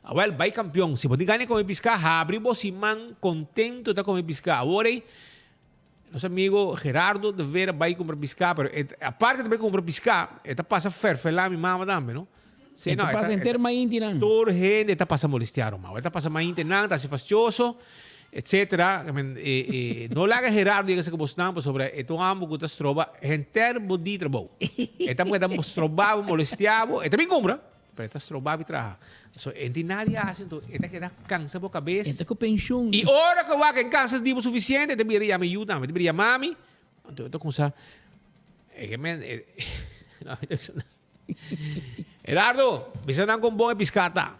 Awèl, bai Kampion, si bo tin gana di kome piská, habri bo siman kontento ta kome piská. Awor ei. Nos amigo Gerardo de Vera bai kumpra piská, pero e aparte di bai kumpra piská, e ta pasa ferfelá mi mama tambe, no? E ta pasa henter mainti nan. Tur hende e ta pasa molestiá ruman. E ta pasa mainti nan, ta hasi fastioso, etcetera. I mean, e, e, no laga Gerardo yega serka bosnan pasobra e ta un ambo ku ta stroba henter bo di trabou. E ta keda stroba bo, molestiá bo, e ta bin kumpra. Pero e ta stroba bi traha. So e tin nada di hasi enton e ta keda kansa bo kabes. E ta ku penshun. I ora ku wak e kansa di bo sufisiente e ta bira yama e yu tambe. E ta bira yama mi. Anto e ta kumsa e ke men e no mi ta bisa nan. Gerardo, bisa nan kon bon e piska ta.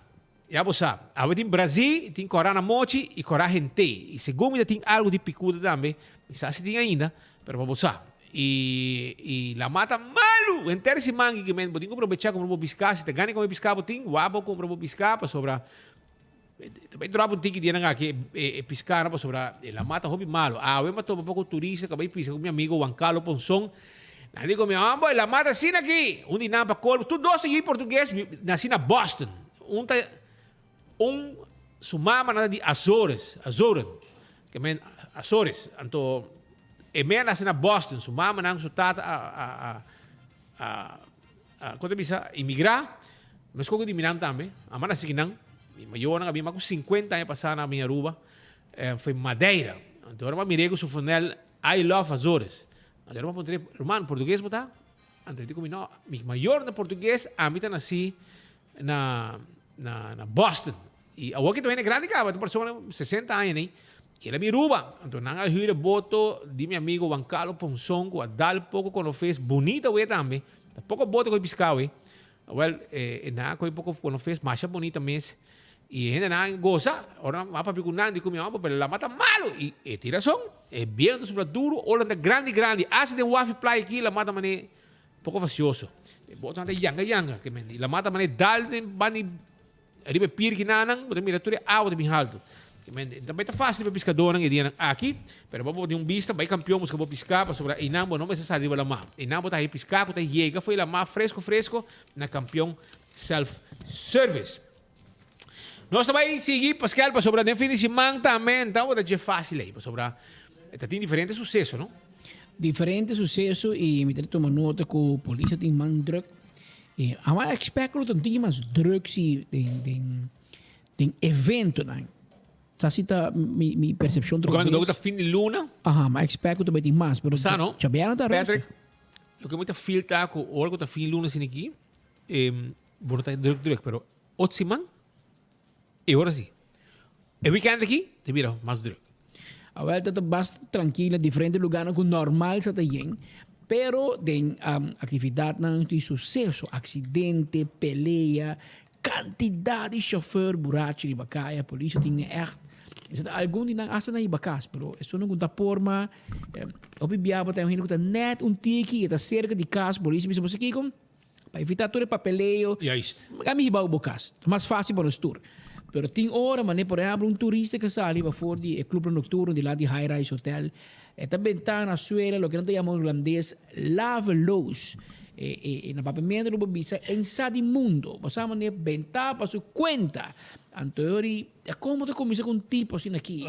Ya bo sa. Awe tin brazi, tin kora na mochi i kora hente. I segun mi ta tin algu di pikuda tambe. Mi sa si tin ainda, pero pa bo sa. I i la mata malu! Henter siman ki men bo tin ku probechá kumpra bo piská. Si ta gana di kome piská bo tin, wak bo kumpra bo piská pasobra ta bai dròp un tiki dianan aki e piskánan pasobra e la mata hopi malu. Awe mi a topa poko turista ku a bai piska ku mi amigo Juan Carlo Ponson. Nan di ku mi, Homboy, la mata asina aki! Un di nan pa kolmo, tur dos ta yu portugues, nasi na Boston. Un ta un su mama nan ta di Azores, Azoren, ke men Azores. Anto e mea nase na Boston, su mama nan su tata a a a a a kon ta bisa imigrá, meskos ku di mi nan tambe, ama nase ki nan, mi mayornan a bin mas ku sinkuenta aña pasá nan a bin Aruba, foi Madeira. Anto ora mi a mir'é ku su funel I love Azores. Anto ora mi a puntr'é, ruman, portugues bo ta? Anto e di ku mi, no, mi mayor ta portugues, ami ta nasí na na na Boston. I awor ki ta hende grandi kaba, ta un persona 60 aña nei, i el a bin Aruba. Anto nan a hür e boto di mi amigo Juan Carlos Ponson ku a dal poko konofes, bunita wea tambe. Ta poko boto ku a piska awe. Awel, e nan a kohe poko konofes, masha bunita mes. I e hendenan a gosa. Ora nan a papia ku nan, di ku mi homber, pero lama ta malu. I e tin rason. E bientu ta supla duru, ola ta grandi grandi. Asta den Wafi Playa aki lama ta mane Poko fasioso. E botonan ta yanga yanga. Ke men di la mata manera dal den bani riba e pier kinanan, bo ta mira tur e awa ta bin haltu. Ke men di tambe ta fasil pa piskadónan e dianan aki, pero bo por tin un bista bai kampion buska bo piská pasobra einan bo no mester sali riba lamá. Einan bo ta haña piská ku ta yega for e lamá fresko fresko na kampion self service. Nos ta bai sigui Paskel pasobra den fin di siman tambe enton bo ta dje fasil ei pasobra ta tin diferente suseso no. Diferente suseso y mi ta tuma nota cu polis a tin man druk y a expect cu lo ta tin mas druk si den den den eventonan. Sa si ta mi mi percepcion troca bes. Loke ta fin di luna. Aha, ma expect cu ta bai tin mas pero Sa no. Djabièrnè ta Patrick, loke mi ta feel ta cu ora cu ta fin di luna asina aki bo no ta druk druk pero Otro siman e ora si. E weekend aki ta bira mas druk. Awel ta ta basta trankil na diferente lugarnan ku normal sa ta yen, pero den aktividatnan di suseso, aksidente, pelea, kantidat di shofèr burachi riba kaya, polis a tin ègt, esei ta algun di nan asta na hiba kas, pero esun ku ta porma, hopi biaha bo ta hende ku ta nèt un tiki i e ta serka di kas, polis a bisa bo sa kiko? Pa evitá tur e papeleo, a mi hiba bo kas. Ta mas fásil pa nos tur. Pero tin ora, manera por ehèmpel un turista ke sali pafor di e klubnan nokturno dilanti di High Rise Hotel, e ta bentá na suela loke nan ta yama hulandes laveloos. E na papiamentu lo bo bisa en sa di mundo. Bo sa manera bentá pa su kuenta. Anto e ora ei, komo ta kuminsá ku un tipo asina aki?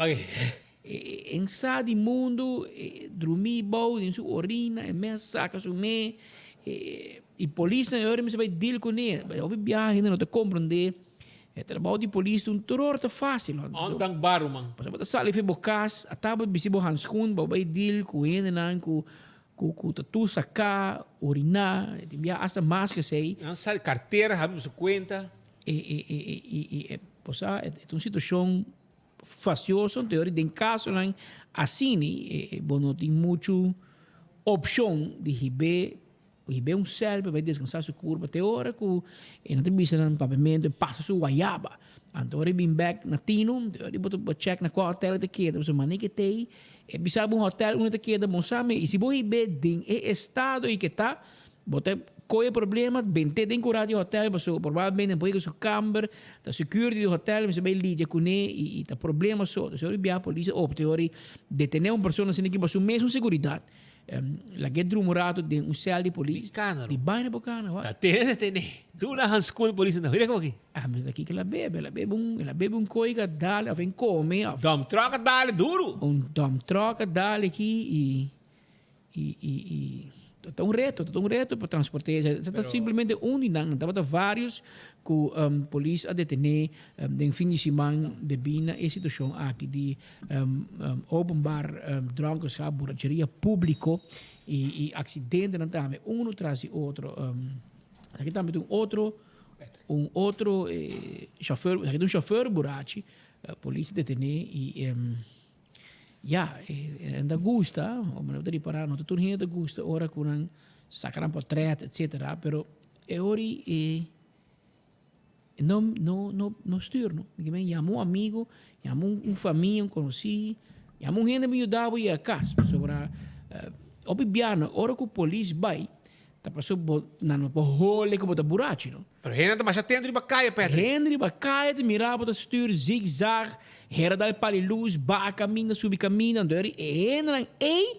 En sa di mundu, drumí bou den su orina, e mes saka su me. I polisnan e ora mester bai deal kuné. Hopi biaha hende no ta komprondé e trabou di polis ta un tror ta fásil. Ondankbaar, ruman. Pasobra bo ta sali for bo kas, a ta bo bisti bo hanskun, bo bai deal ku hendenan ku ku ta tur saká, oriná, tin biaha asta mas ku esei. Nan sali kartera, habi bo su kuenta. I bo sa, e ta un situashon Fastioso, anto den kasonan asini bo no tin muchu opshon di hib'é hib'é un sèl pa bai deskansá su kurpa te ora ku e no ta bisa nan papiamentu e pasa su wayaba. Anto ora e bin bèk na tinu, te ora bo ta chèk na kua hotèl e ta keda, pasobra manera ke t'ei e bisa bo un hotèl unda e ta keda bon sa mi i si bo hib'é den e estado ei ke ta, Bo ta koe problema, bent'é den kura di hotel, pasobra probablemente nan por yega su kamber, ta security di hotel mester bai lidia kuné i ta problema so. Entonces ora di biaha polis a opta ora di detené un persona asina ki pa su mesun seguridat, lag'é drumi un rato den un sèl di polis, di baina bo kana wak. Ta tene detené. Duna hanskun polis nan ta mira komo aki. Ah, mester aki ke el a bebe, el a bebe un, el a bebe un koi ka dale of en kome of. Dump truck a dale duru. Un dump truck a dale aki i. I, i, i ta un reto, ta un reto pa transporte. Esei ta simplemente un di nan. Tabata varios ku um, polis a detené um, den fin di siman debí na e situashon aki di um, um, openbaar um, dronkenschap, borracheria públiko i, i aksidentenan tambe, uno tras di otro. Um, aki tambe tin un otro, un otro eh, chauffeur, aki tin un chauffeur burachi, uh, polis a detené i um, Ya, e ta gusta, o mi no ta ripará, no ta tur hende ta gusta ora ku nan saka nan portrèt etsetera, pero e ora e no no no no stuur no. Mi kimen yama un amigo, yama un famia, un konosí, yama un hende pa yuda bo yega kas, pasobra hopi biaha ora ku polis bai Ta paso bo nan no por hole ku bo ta burachi no. Pero hende ta masha atento riba kaya Patrick. Hende riba kaya ta mira bo ta stuur zigzag, hera dal pali lus, baha kaminda, subi kaminda, anto e hendenan ei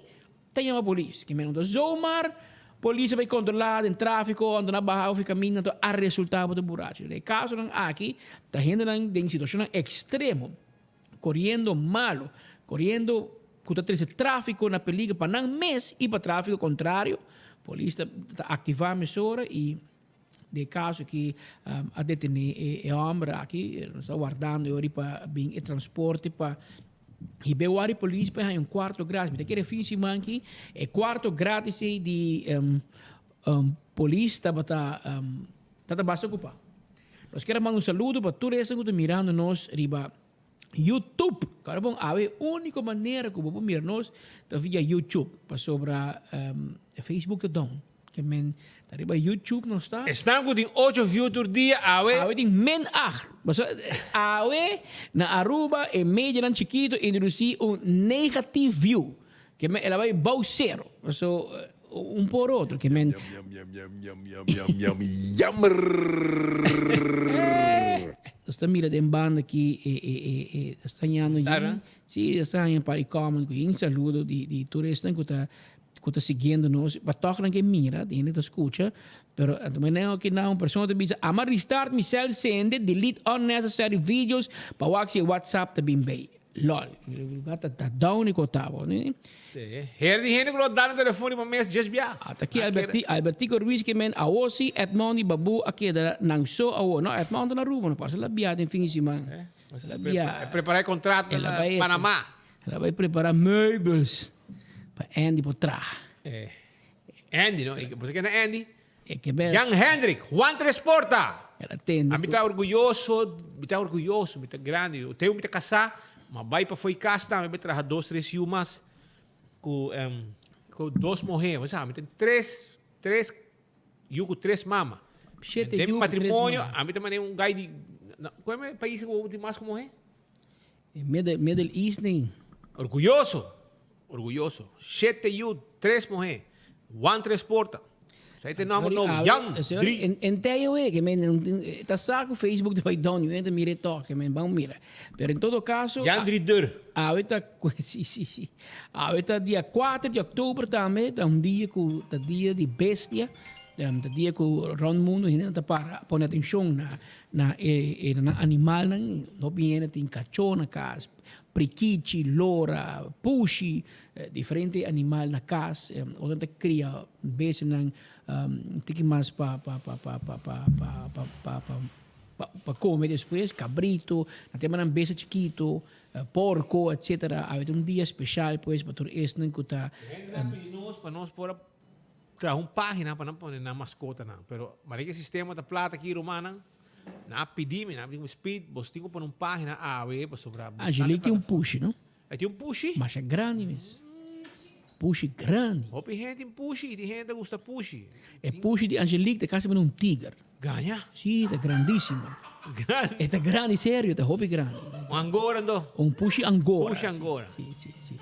ta yama polis. Kimen no ta zomaar polis a bai kontrola den trafiko anto nan a baha ofi kaminda anto a resulta bo ta burachi. Den e kasonan aki ta hendenan den situashonnan ekstremo. Coriendo malo, coriendo cu ta trece trafico na peligro pa nan mes y pa trafico contrario, polis ta ta activa mesora y den e caso aki a detene e homber aki, nos ta wardando e ora pa bin e transporte pa hiba e wari polis pa haña un cuarto gratis. Mi ta kere fin siman aki e cuarto gratis ey di polis tabata tabata basta ocupa. Nos kier a manda un saludo pa tur esnan ku ta mirando nos riba YouTube. Kòrda bon, awe e úniko manera ku bo por mira nos ta via YouTube, pasobra Facebook ta down. Ke men ta riba YouTube nos ta. Esnan ku tin ocho view tur dia awe. Awe tin min acht. Pasobra awe na Aruba e medianan chikito introdusí un negative view. Ke men el a bai bou sero. Paso un por otro. Ke men. Jammer. Nos ta mira den banda aki e e e e nos ta hañando yin si nos ta haña un par di comment ku yin saludo di di tur esnan ku ta ku ta siguiendo nos pa tòg nan ke mira di hende ta skucha pero manera ku nan un persona ta bisa ama restart mi cel sende delete unnecessary videos pa wak si e whatsapp ta bin bei. Lol. Lugar ta ta down y cotabo. Ni? Her di hende cu lo da na telefon riba mes djes bia. Ata aki Alberti, Albertico Ruiz ke men awo si Edmond y Babu a keda nan so awo. No, Edmond ta na Aruba, no pasa la bia den fin di siman. La bia. E prepara e contrato na Panama. El a bay prepara meubels pa Andy por traha. Andy no, bo sa ken ta Andy? Jan Hendrik, Juan Tresporta. A mi ta orguyoso, mi ta orguyoso, mi ta grandi. Teo mi ta casá, ma bai pa fo'i cas tambe bai traha dos, tres yu mas cu cu dos muher. Bo sa, mi tin tres, tres yu cu tres mama. Shete Den yu mi cu tres matrimonio, mama. a mi ta mane un guy di, cu e pais cu bo tin mas cu muher? Middle, Middle East nee. Orguyoso, orguyoso. Shete yu, tres muhé. Juan tres porta. Esei ta e nomber nobo. Jan, drie. En tei oe, ke men ta sa ku Facebook ta bai down, yu hende mira e tok, ke men ban mira. Pero en todo kaso. Jan drie deur. Awe ta, si, si, si. Awe ta dia kuater di oktober tambe, ta un dia ku ta dia di bestia. Ta dia ku rond mundu hendenan ta para pone atenshon na na e e nan animalnan. Hopi hende tin kachó na kas, prikichi, lora, pushi, diferente animal na kas. Otro ta kria bestianan un tiki mas pa pa pa pa pa pa pa pa pa pa pa kome despues, kabrito, nan tin nan bestia chikito, porko, etsetera. Awe ta un dia speshal pues pa tur esnan ku ta. Hende a pidi nos pa nos por a Traha un pagina pa nan pone nan mascotanan, pero manera ki e sistema ta plata aki rumannan, nan a pidi mi, nan a pidi mi, Speed, bos tin ku pone un pagina awe pasobra bo Angelique tin un pushi, no? E tin un pushi? Masha grandi mes. Pushi grandi. Hopi hende tin pushi y tin hende ta gusta pushi. E pushi di Angelique ta casi manera un tiger. Gaña? Si, ta grandísimo. Grandi? E ta grandi, serio, ta hopi grandi. Un angora anto? Un pushi angora. Pushi angora. Si, si, si.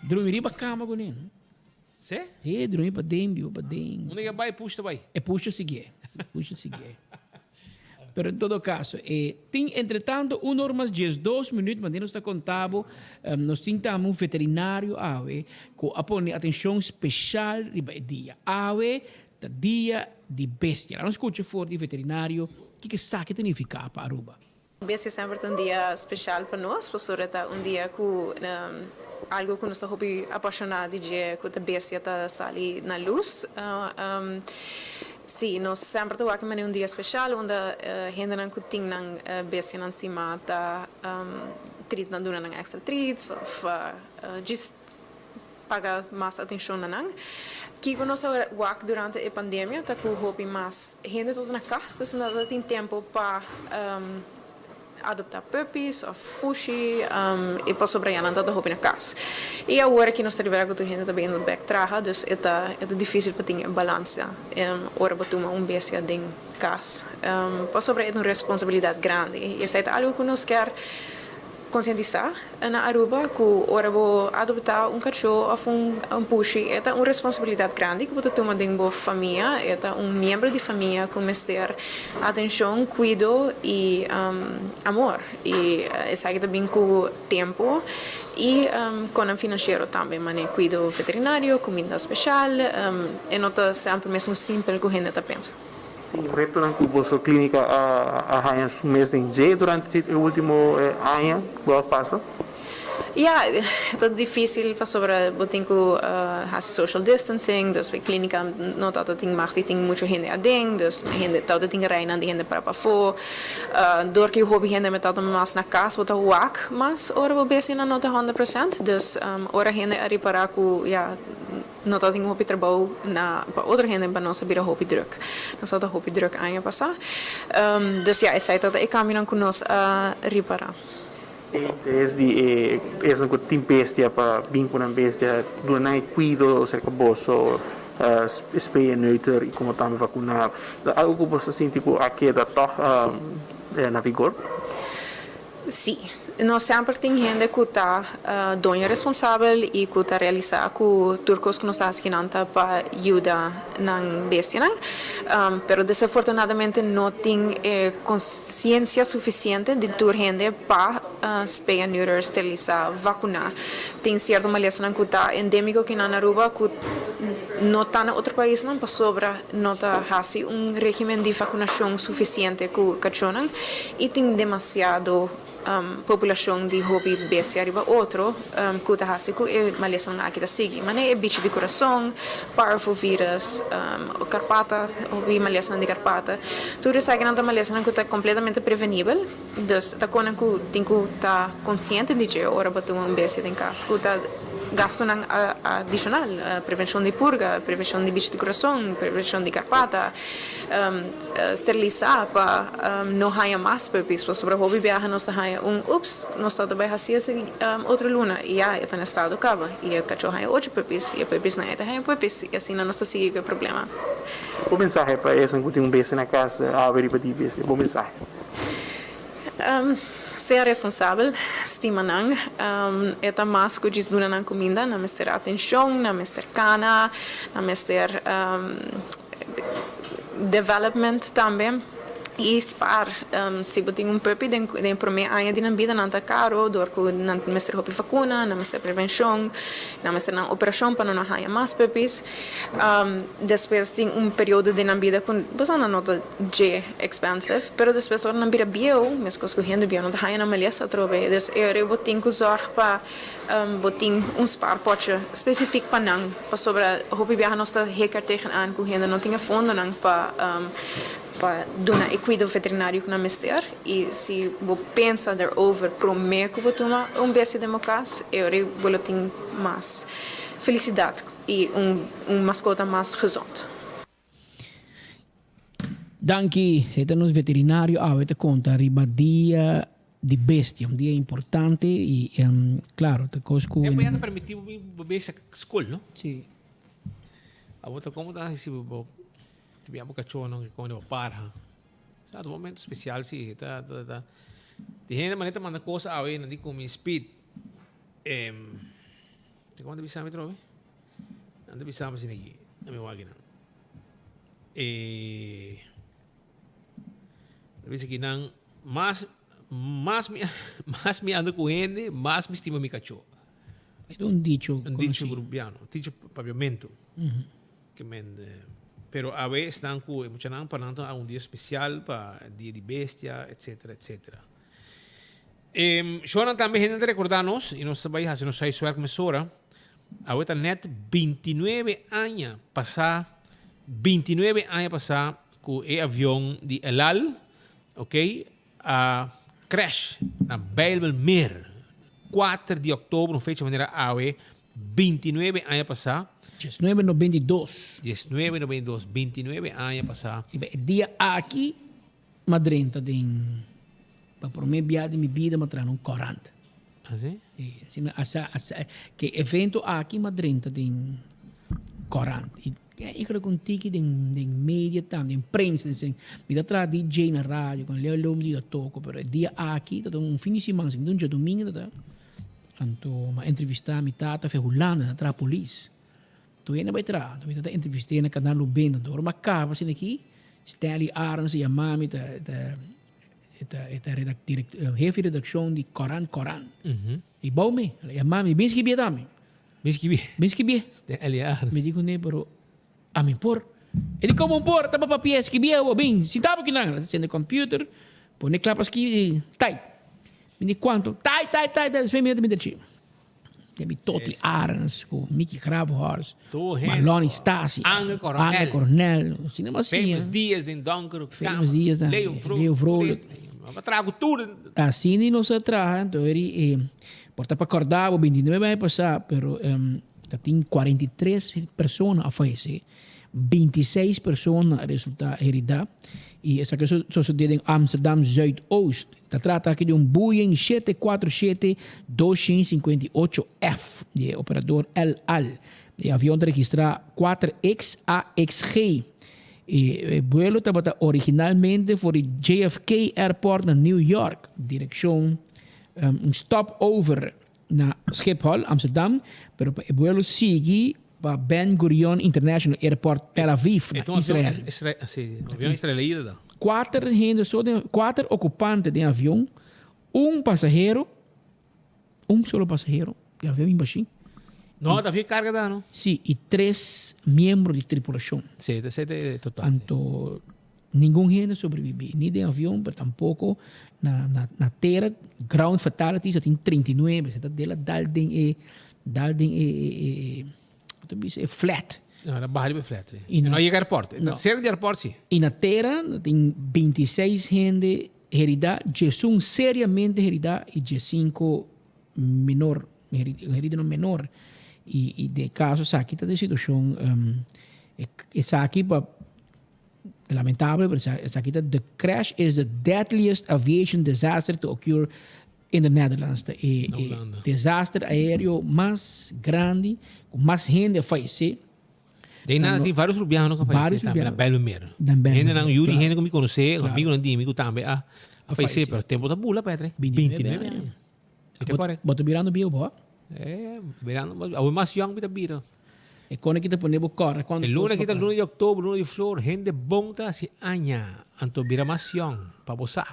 Drumi riba cama cu ne, no? Si? Si, drumi paden, biba paden. Unda ke bai, pushi ta bai? E pushi ta siguié. E pushi ta siguié. Pero en todo caso, e tin entretanto un or mas diesdos minuut, manera nos ta conta bo, nos tin tambe un veterinario awe cu a pone atencion special riba e dia. Awe Ta dia di bestia. Laga nos scucha for di veterinario kiko esaki ta nifica pa Aruba. Bestia semper ta un dia special pa nos, pasobra ta un dia cu algo cu nos ta hopi apasiona di dje, cu ta bestia ta sali na luz. Si, nos semper ta wak manera un dia special unda hendenan cu tin nan bestianan stima ta treat nan, duna nan extra treats of djis paga mas atencion na nan. Kico nos a wak durante e pandemia ta cu hopi mas hende ta na cas, dus no ta tin tempo pa adopta puppies of pushi y pasobra ya nan ta hopi na cas. Y awor aki nos ta rivera cu tur hende ta bini bek traha, dus e ta e ta dificil pa tin e balansa ora bo tuma un bestia den cas, pasobra e ta un responsabilidad grandi y esai ta algo cu nos kier Konsientisá na Aruba ku ora bo adoptá un kachó òf un pushi e ta un responsabilidat grandi ku bo ta tuma den bo famia. E ta un miembro di famia ku mester atenshon, kuido i amor. I esaki ta bin ku tempu i konan finansiero tambe, manera kuido veterinario, kuminda speshal. E no ta semper mesun simpel ku hende ta pensa. Tin retonan ku boso klínika a haña su mes den dje durante e último aña ku a pasa? Ya, ta difísil pasobra bo tin ku hasi social distancing, dus e klínika no tabata tin mag di tin muchu hende aden, dus hende tabata tin reinan di hende para pafó. Dor ku hopi hende mi tabata mas na kas bo ta wak mas ora bo bestianan no ta honderd prosènt, dus ora hende a ripará ku ya. No ta tin hopi trabou na pa otro hende pa nos a bira hopi druk. Nos tabata hopi druk aña pasá. Dus ya esei tabata e kambionan ku nos a ripará. E interes di e esnan ku tin bestia pa bin ku nan bestia duna nan e kuido serka boso, spay en neuter i komo tambe vakuná. Ta algu ku boso ta sinti ku a keda tòg na vigor? Sí. No semper tin hende ku ta doño responsabel i ku ta realisá ku tur kos ku nos ta hasi kinan ta pa yuda nan bestianan. Pero desafortunadamente no tin e konsiensia sufisiente di tur hende pa spay and neuter, sterilisá, vakuná. Tin sierto malesanan ku ta endémiko kinan na Aruba ku no ta na otro paisnan pasobra no ta hasi un régimen di vakunashon sufisiente ku kachónan i tin demasiado populashon di hopi bestia riba otro ku ta hasi ku e malesanan aki ta sigui. Manera e bichi di kurason, parvovirus, karpata, hopi malesanan di karpata. Tur esakinan ta malesanan ku ta kompletamente prevenibel, dus ta konan ku tin ku ta konsiente di dje ora bo tuma un bestia den kas ku ta Gastunan adishonal, prevenshon di purga, prevenshon di bichi di kurason, prevenshon di karpata, sterilisá pa no haña mas puppies, pasobra hopi biaha nos ta haña un ups, nos ta bai hasi esaki otro luna i ya e ta na estado kaba i e kachó haña ocho puppies i e puppiesnan ei ta haña puppies i asina nos ta sigui ku e problema. Bo mensahe pa esnan ku tin un bestia na kas awe riba di bestia, bo mensahe? Sea responsabel, stima nan. E ta mas ku djis duna nan kuminda, nan mester atenshon, nan mester kana, nan mester development tambe i spar. Si bo tin un puppy den e promé aña di nan bida nan ta karo dor ku nan mester hopi vakuna, nan mester prevenshon, nan mester nan operashon pa no nan haña mas puppies. Despues tin un periodo den nan bida ku bo sa nan no ta dje expensive, pero despues ora nan bira bieu, meskos ku hende bieu nan ta haña nan malesa atrobe. Dus e ora bo tin ku zòrg pa bo tin un spaarpotje spesifik pa nan, pasobra hopi biaha nos ta heker tegenaan ku hende no tin e fondonan pa pa duna e kuido veterinario ku nan mester. I si bo pensa derover promé ku bo tuma un bestia den bo kas, e ora bo lo tin mas felisidat i un maskota mas gezond. Danki, esei ta nos veterinario awe ta konta riba dia. Di bestia, un dia importante y claro, ta cos cu. Tempo ya ta permiti bo bin bo bestia school, no? Si. Abo ta como ta si bo bia bo cachonan cu con bo parha. Sa ta un momento special si, ta ta ta. Di hende manera ta manda cos awe nan di cu mi speed. Em, ta como ta bisa mi atrobe? Nan ta bisa mi asina aki, mi wak nan. E Ta bisa ki nan mas mas mi mas mi anda ku hende, mas mi stima mi kachó. E ta un dicho Un dicho rubiano, un dicho papiamentu. Ke men pero awe esnan ku e muchanan pa nan ta un dia spesial pa dia di bestia etcetera etcetera. E shownan tambe hende ta rekorda nos i nos ta bai hasi nos huiswerk mesora. Awe ta nèt bintinuebe aña pasá bintinuebe aña pasá ku e avion di El Al ok a crash na Bijlmermeer kuater di òktober un fecha manera awe bintinuebe aña pasá. Diesnuebe noventa i dos. Diesnuebe noventa i dos, bintinuebe aña pasá. Riba e dia aki m'a drenta den pa promé bia di mi bida m'a traha na un kòrant. Así? Sí, asina asa asa ke evento aki m'a drenta den kòrant i eigenlijk un tiki den den media tambe den prensa den sen mi ta traha DJ na radio con Leo Lom di ta toko pero e dia aki ta un fin di siman si mi ta un djadomingo ta anto m'a entrevista mi tata fe Hulanda ta traha polis. Tur hende bai traha, anto mi ta ta entrevist'é na Canal Lubin, anto ora mi a caba asina aki, Stanley Arends a yama mi, ta ta e ta e ta redac direc hefe di redaccion di Corant Corant. I bou mi, el a yama mi, bin skibié tambe. Bin skibié. Bin skibié. Stanley Arends. Mi di kuné, pero ami por. E di komo por, ta pa papié, skibié awor, bin, sinta bo kinan. El a sende computer, pone kla pa skibi, type. Mi di kuantu, type, type, type, despues mi a mira chi. Tin Toti Arends ku Mickey Grafhorst, Marlon Stasi, Angel Coronel, Angel Coronel, asina mas siña. Famous Diaz den Donker Kamer, Famous Diaz dan, Leo Vrolijk, Leo Vrolijk. Nos a traha ku tur. Asina nos a traha, anto eri por ta pa kòrda bo bintinuebe aña pasá, pero ta tin 43 persona a fayesé. 26 persona a resulta herida y esaki a sosode den Amsterdam Zuidoost. Ta trata aki di un Boeing 747 258 F di e operador El Al. E avion ta registra 4XAXG. E buelo tabata originalmente for di JFK Airport na New York direccion un stopover na Schiphol, Amsterdam, pero pa e buelo sigui Pa Ben Gurion International Airport, Tel Aviv, na Israel. Avion israelita ta. Kuater hende so den, kuater okupante den avion, un pasahero, un solo pasahero, e avion bin bashí. No, ta avion karga ta, no? Sí, i tres miembro di tripulashon. Sí, ta sete total. Anto ningun hende sobrebibí, ni den avion, pero tampoko na na na tera, ground fatalities a tin 39, se ta dela dal den e Dal den e, e, e, e, hoe ta bisa, e flat. No, na baha riba e flat, sí. I na, no yega airport. No. Cerca di airport, sí. I na tera tin 26 hende herida, 11 seriamente herida i 15 menor, heridonan menor. I, i den e caso esaki ta den situacion, um, esaki pa lamentable, pero esaki ta the crash is the deadliest aviation disaster to occur In the Netherlands ta e desaster aereo mas grandi ku mas hende a fayesé. Den nan tin varios rubiano ku a fayesé tambe na Bijlmermeer. Hende nan yu di hende ku mi konosé, amigunan di mi ku tambe a fayesé, pero tempu ta bula Patrick. 29 aña. E ta kore. Bo ta birando bieu bo? Eh, birando, awe mas yong mi ta bira. E kone ki ta pone bo kòrda kuantu E luna ki ta luna di òktober, luna di flor, hende bon ta hasi aña, anto bira mas yong pa bo sa.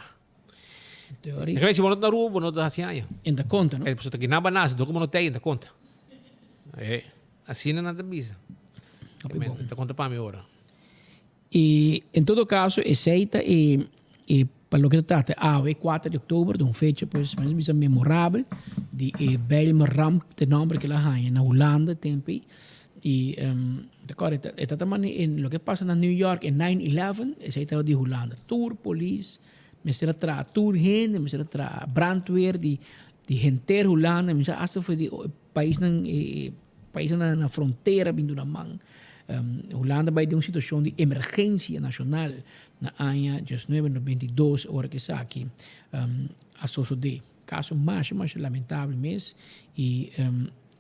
Teoria. Kaya si bo no ta na Aruba, bo no ta hasi aña. En ta konta, no? Eh, pasobra ta kina bo a nase, dor ku bo no ta ei, en ta konta. Eh, asina nan ta bisa. Hopi bon. Ta konta pa mi ora. I en todo kaso esei ta e e pa loke ta trata awe kuater di oktober ta un fecha pues mester bisa memorabel di e Bijlmerramp ta e nomber ke el a haña na Hulanda tempu ei i ta kòrda e ta ta mane e loke a pasa na New York e nine eleven esei tabata di Hulanda tur polis Mester a traha tur hende, mester a traha brandweer di di henter Hulanda, mester hasta for di paisnan e paisnan na frontera bin duna man. Hulanda bai den un situashon di emergensia nashonal na aña 1992 ora ku esaki a sosodé. Kaso masha masha lamentabel mes i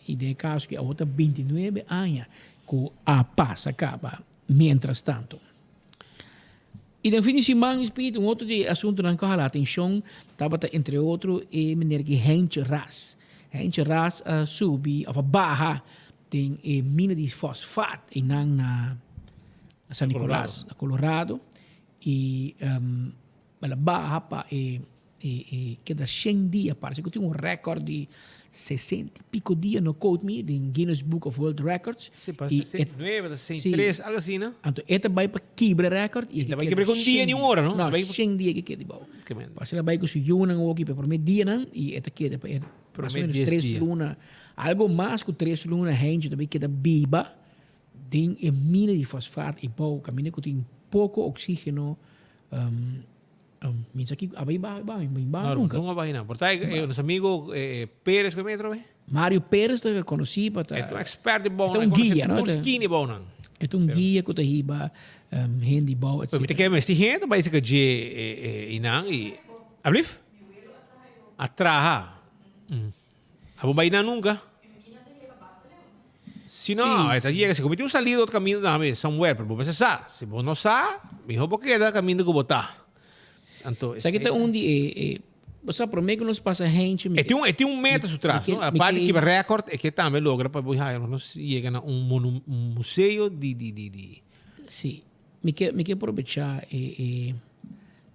i den e kaso aki awor ta 29 aña ku a pasa kaba mientras tanto. I den fin di siman Speed un otro di e asuntunan ku a hala atenshon tabata entre otro e meneer ki Heintje Ras. Heintje Ras a subi of a baha den e mina di fosfaat einan na San Nicolas, na Colorado i el a baha pa e E keda shen dia, parse ku tin un rèkòrt di sesenta i piko dia, no quote me, den Guinness Book of World Records. Si, pa 69, 63, algo asina. Anto e ta bai pa kibra e rèkòrt i e ta bai kibra ku un dia ni un ora, no? No, shen dia ke keda di bou. Parse el a bai ku su yunan oki pa e promé dianan i e ta keda pa e mas o menos tres luna, algo mas ku tres luna hende ta bai keda biba den e mina di fosfaat ei bou, kaminda ku tin poko oksígeno. Mi sa ki aba iba iba mi iba No, nunca. nunca bai na. Por ta eh, nos amigo eh, Pérez que metro eh. Mario Pérez ta conocí pa ta. E ta un expert di bounan. E ta un guia, no? Tur skin di bounan. E ta un guia cu ta hiba um, hende di bou, Pero mi ta kere mesti hende bai saka dje eh, eh, inan y Ablief? A traha. Mm. Abo bai inan nunca? Si no, e ta yega. Si ku mi tin un salida otro kaminda tambe, somewhere, pero bo mester sa. Si bo no sa, mihó bo keda kaminda ku bo ta. Anto, Esaki ta un di e, e, bo sa promé ku nos pasa hentje mi E tin un, e tin un meta su tras, no? Aparte di kibra rèkòrt, e ke tambe logra pa bo haya nos yega na un monu, un museo di, di, di, di. Si. Mi ke, mi ke probechá e, e,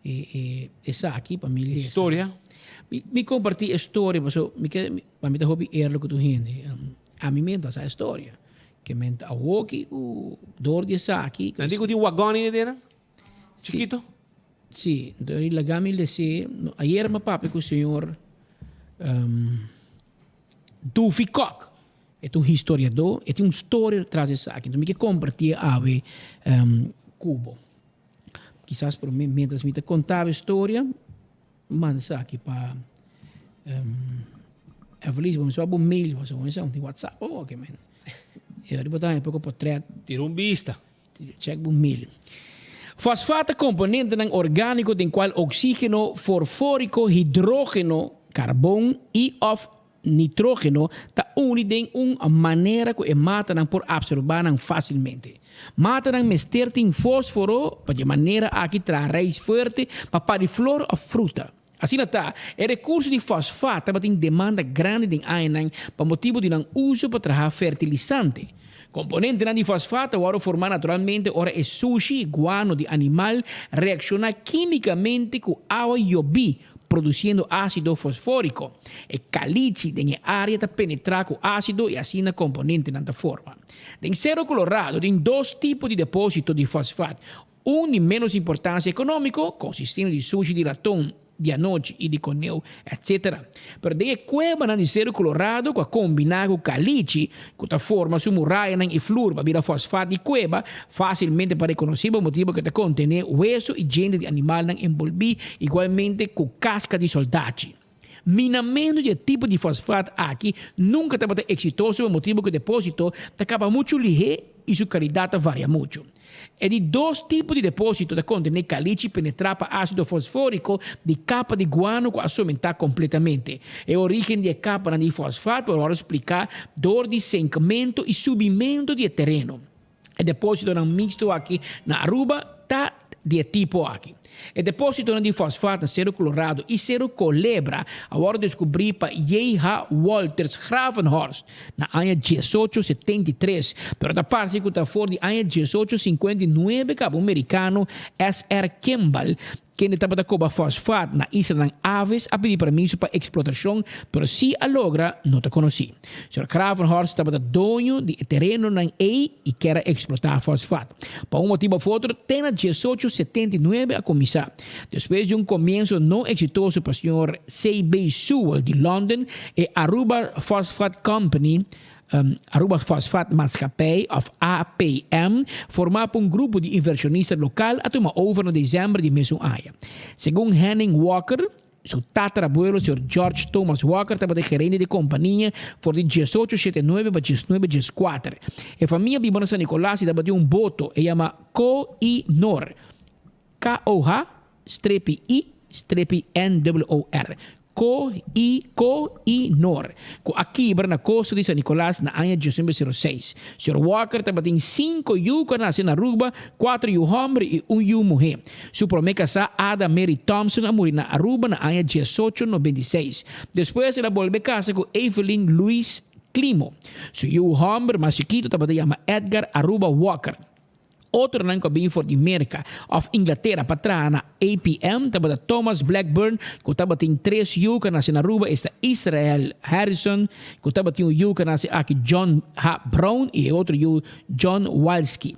e, e esaki pa mi lesa. Historia? Mi, mi kompartí e storia paso mi ke, pa mi ta hopi eerlijk ku tur hende. Ami menta sa e storia. Ke menta awoki ku dor di esaki. Nan di ku tin wagon in e nan? Chikito? Si, enton e laga mi les'é. Ayer mi a papia ku señor Duffy Kok. E ta un historiadó, e tin un storia tras di esaki. Enton mi ke kompartié awe ku bo. Kisas promé mientras mi ta kontaba e storia, manda esaki pa Evelise, bo mester wak bo mail, bo mester un tin WhatsApp awo ke men. E ora bo ta haña poko potret. Tira un bista. Check bo mail. Fosfaat ta komponentenan orgániko den kual oksígeno, forfóriko, hidrógeno, karbon i òf Nitrógeno ta uni den un manera ku e matanan por apsorbá nan fásilmente. Matanan mester tin fósforo pa di e manera aki traha rais fuerte pa pari flor òf fruta. Asina ta, e rekurso di fosfat tabatin demanda grandi den añanan pa motibu di nan uso pa traha fertilisante. Komponentenan di fosfat ta wòrdu formá naturalmente ora e sushi, guano, di animal reakshoná kímikamente ku awa yobí produciendo ácido fosfórico. E calichi den e área ta penetrá cu ácido i asina componentenan ta forma. Den Cerro Colorado tin dos tipo di depósito di fosfaat, un di ménos importancia económico, consistiendo di sushi di raton di anochi i di coneu, etc. Pero den e cuebanan di Cerro Colorado cu a combiná cu calichi, cu ta forma su murayanan i flur pa bira fosfaat di cueba, facilmente pa reconocí pa motibo cu ta contené weso i djente di animalnan enbolbí igualmente cu casca di soldachi. Minamento di e tipo di fosfaat aki nunca tabata exitoso pa motibo cu e deposito ta caba muchu lihé i su calidad ta varia muchu. E di dos tipo di depósito ta kontené kalichi penetrá pa ásido fosfóriko di kapa di guano ku a somentá kompletamente. E orígen di e kapanan di fosfat por wòrdu spliká dor di senkmentu i subimentu di e tereno. E depósitonan mixto aki na Aruba ta di e tipo aki. E depósitonan di fosfat na Cerro Colorado i Cerro Colebra a wòrdu deskubrí pa J.H. Wolters Gravenhorst na aña 1873, pero ta parse ku ta for di aña 1859 kaba un merikano, SR. Kimball, kende tabata koba fosfat na islanan Aves a pidi permiso pa eksplotashon, pero si a logra no ta konosí. Señor Gravenhorst tabata doño di e terenonan ei i ker a eksplotá fosfat. Pa un motibu of otro, te na 1879 a kuminsá. Despues di un komienso no eksitoso pa señor CB. Sewell di London, e Aruba Phosphate Company, Aruba Phosphate Maatschappij of APM, formá pa un grupo di invershonista lokal a tuma over na desèmber di mesun aña. Segun Henning Walker. Su tatarabuelo, señor George Thomas Walker, tabata e gerente di e kompania for di diesocho shete nuebe pa diesnuebe dieskuater. E famia biba na San Nicolas i tabatin un boto, e yama Koh-i-Noor, K-O-H strepi I strepi N-O-O-R, Ko-i Koh-i-Noor, ku a kibra na kosta di San Nicolas na aña diesnuebe sero seis. Señor Walker tabatin sinku yu ku a nase na Aruba, kuater yu hòmber i un yu muhé. Su promé kasá, Ada Mary Thompson, a muri na Aruba na aña diesocho nobenta i seis. Despues el a bolbe kasa ku Evelyn Louise Climo. Su yu hòmber mas chikitu tabata yama Edgar Aruba Walker. Otronan ku a bin for di Merka òf Inglatera pa traha na APM tabata Thomas Blackburn ku tabatin tres yu ku a nase na Aruba, esta Israel Harrison ku tabatin un yu ku a nase aki John H. Brown i e otro yu John Walsky.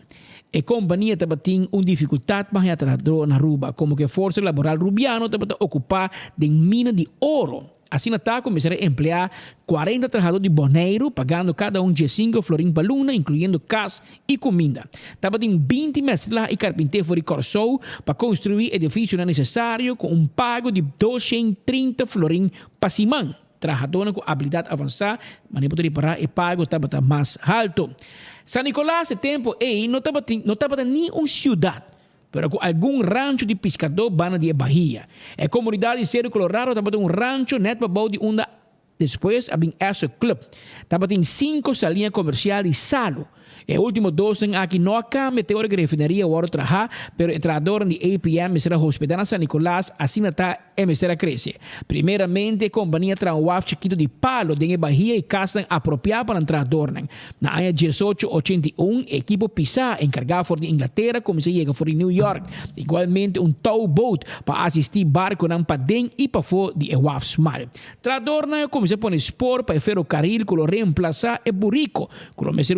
E kompania tabatin un difikultat pa haña trahadó na Aruba komo ku e forsa laboral rubiano tabata okupá den mina di oro. Asina ta ku mester a empleá kuarenta trahadó di Boneiru, pagando kada un diesinko florin pa luna, inkluyendo kas i kuminda. Tabatin 20 mèsla i karpinté for di Kòrsou pa konstruí edifisionan nesesario ku un pago di 230 florin pa siman. Trahadónan ku abilidat avansá, manera bo ta ripará, e pago tabata mas haltu. San Nikolas e tempu ei no tabatin no tabata ni un siudat. Pero ku algun rancho di piskadó banda di e bahia. E komunidat di Seru Colorado tabata un rancho nèt pabou di unda despues a bin Esso Club. Tabatin sinku saliña komersial di salu. E último dosnan aki no a kambia te ora ku e refineria wòrdu trahá, pero e trahadornan di APM mester a hospedá na San Nicolas, asina ta e mester a krese. Primeramente e kompania traha un waf chikitu di palo den e bahia i kasnan apropiá pa nan trahadornan. Na aña diesocho ochenta i un, e ekipo pisá enkargá for di Inglatera kuminsá yega for di New York. Igualmente un touwboot pa asistí barkunan paden i pafó di e waf smal. Trahadornan a kuminsá pone spor pa e ferokaril ku lo reemplasá e buriko ku lo mester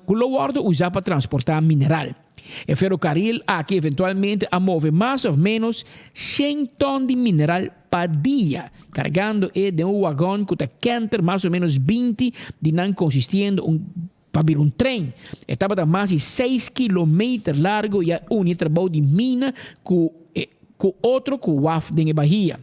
ku lo wòrdu usá pa transportá mineral. E ferokaril aki eventualmente a move mas òf ménos shen tòn di mineral pa dia, kargando e den un wagon ku ta kenter mas o ménos 20 di nan konsistiendo un pa bira un trein. E tabata mas di seis kilometer largu i a uni e trabou di mina ku e ku otro ku waf den e bahia.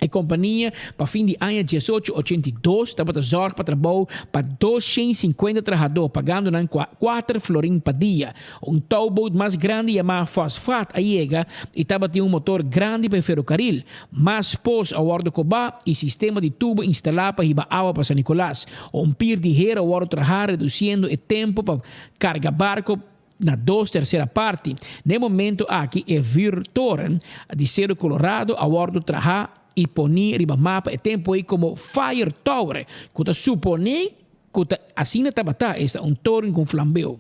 E kompania pa fin di aña 1882 tabata zòrg pa trabou pa 250 trahadó, pagando nan kuater florin pa dia. Un touwboot mas grandi yamá Fosfaat a yega i tabatin un motor grandi pa e ferokaril. Mas pos a wòrdu kobá i sistema di tubo instalá pa hiba awa pa San Nicolas. Un pir di hera a wòrdu trahá redusiendo e tempu pa karga barko Na dos tersera parti. Na e momento aki e vuurtoren di Cerro Colorado a wordo traha y poni riba mapa e tempo ey como Fire Tower, cu ta supone cu ta asina tabata, esta un toren cu un flambeo.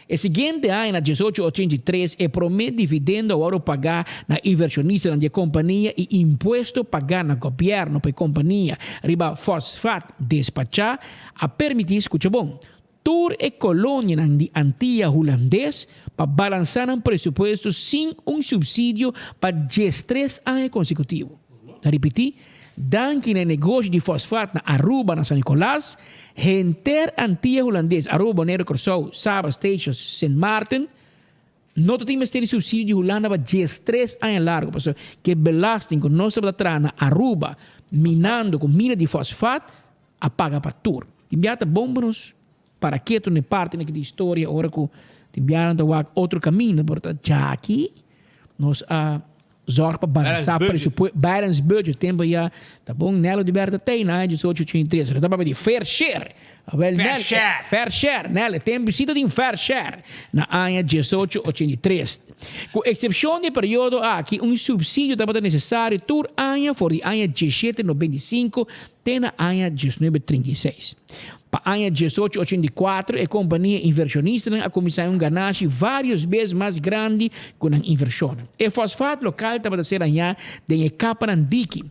E siguiente aña na 1883 e prome dividendo a wordo paga na inversionistanan di e compania y impuesto paga na gobierno pa e compania riba fosfat despacha a permiti, scucha bon, Tur e kolonianan di Antia Hulandes pa balansá nan presupuesto sin un supsidio pa 13 aña konsekutivo. Ta ripití, danki na e negoshi di fosfat na Aruba na San Nicolas, henter Antia Hulandes, Aruba, Boneiru, Kòrsou, Saba, Statia, Sint Maarten, no ta tin mester di supsidio di Hulanda pa 13 aña largu, pasobra ku e belasting ku nos tabata traha na Aruba minando ku mina di fosfat, A paga pa tur. Tin bia ta bon pa nos para ketu na e parti aki di historia ora ku tin bianan ta wak otro kaminda pero ta djaki nos a zorg pa balansa presupuesto, balance budget, tempo ya ta bon Nelo di Berta tei na aña 1883 pero ta papia di fair share awel Nel fair share Nel e tempo si ta tin fair share na aña 1883 ku eksepshon di e periodo aki un supsidio tabata nesesario tur aña for di aña 1795 Te na aña 1936. Pa aña 1884 e kompania invershonistanan a kuminsá un ganashi vários bes mas grandi ku nan invershonnan. E fosfat lokal tabata ser hañá den e kapanan diki,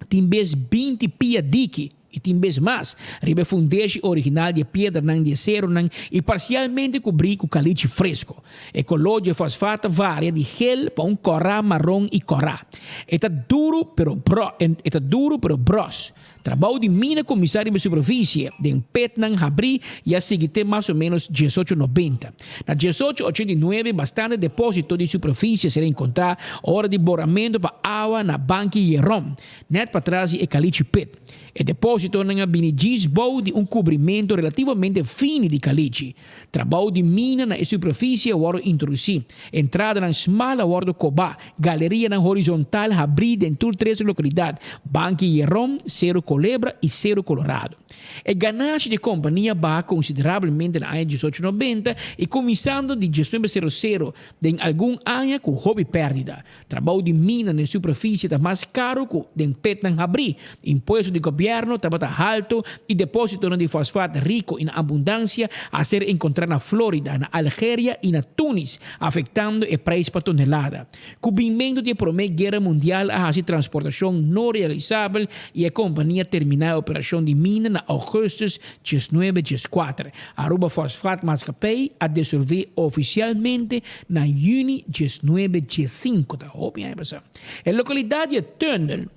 tin bes 20 pia diki i tin bes mas, riba e fundeshi original di e piedranan di e seronan i parsialmente kubrí ku kalichi fresko. E koló dje fosfat ta varia di gel pa un kòrá maron i kòrá. E ta duru pero bro e ta duru pero bros. Trabou di mina kuminsá riba superfisie den petnan habrí i a sigui te mas o ménos diesocho nobenta. Na diesocho ochenta i nuebe bastante depósito di superfisie ser enkontrá ora di boramentu pa awa na Banki Yerom, nèt patras di e Kalichi Pit. E depósitonan a bini djis bou di un kubrimentu relativamente fini di kalichi. Trabou di mina na e superfisie a wòrdu introdusí, entradanan smal a wòrdu kobá, galerianan horizontal habrí den tur tres lokalidat, Banki Yerom, Seru Kolebra i Seru Kolorado. E ganashi di e kompania baha konsiderablemente na aña diesocho nobenta i kuminsando di diesnuebe sero sero den algun aña ku hopi pèrdida. Trabou di mina den superfisie ta mas karu ku den petnan habrí. Impuesto di gobièrnu tabata haltu i depósitonan di fosfat riku i na abundansia a ser enkontrá na Florida, na Algeria i na Tunis, afektando e preis pa tonelada. Ku binmentu di e Promé Guera Mundial a hasi transportashon no realisabel i e kompania terminá e operashon di mina na ougùstùs diesnuebe dieskuater. Aruba Fosfaat Maatschappij a desolvé ofisialmente Na yüni diesnuebe diesinku, ta hopi aña pasá, e lokalidat di e tùnel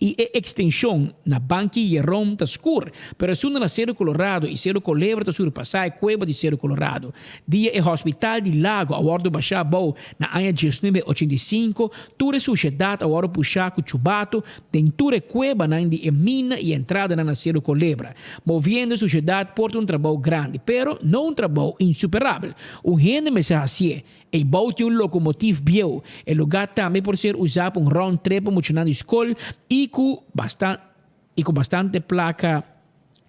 i e ekstenshon na Banki Yerom ta skur, pero esun na Seru Kolorado i Seru Kolebra ta surpasá e kueba di Seru Kolorado. Dia e hòspital di Lago a wòrdu bashá abou na aña diesnuebe ochenta i sinku, tur e sushedat a wòrdu pushá ku chubatu den tur e kuebanan di e mina i entradanan na Seru Kolebra. Moviendo e sushedat por ta un trabou grandi, pero no un trabou insuperabel. Un hende mester hasié. Ei bou tin un lokomotif bieu. E lugá tambe por ser usá pa un round trip pa muchanan di skol i ku i ku bastante plaka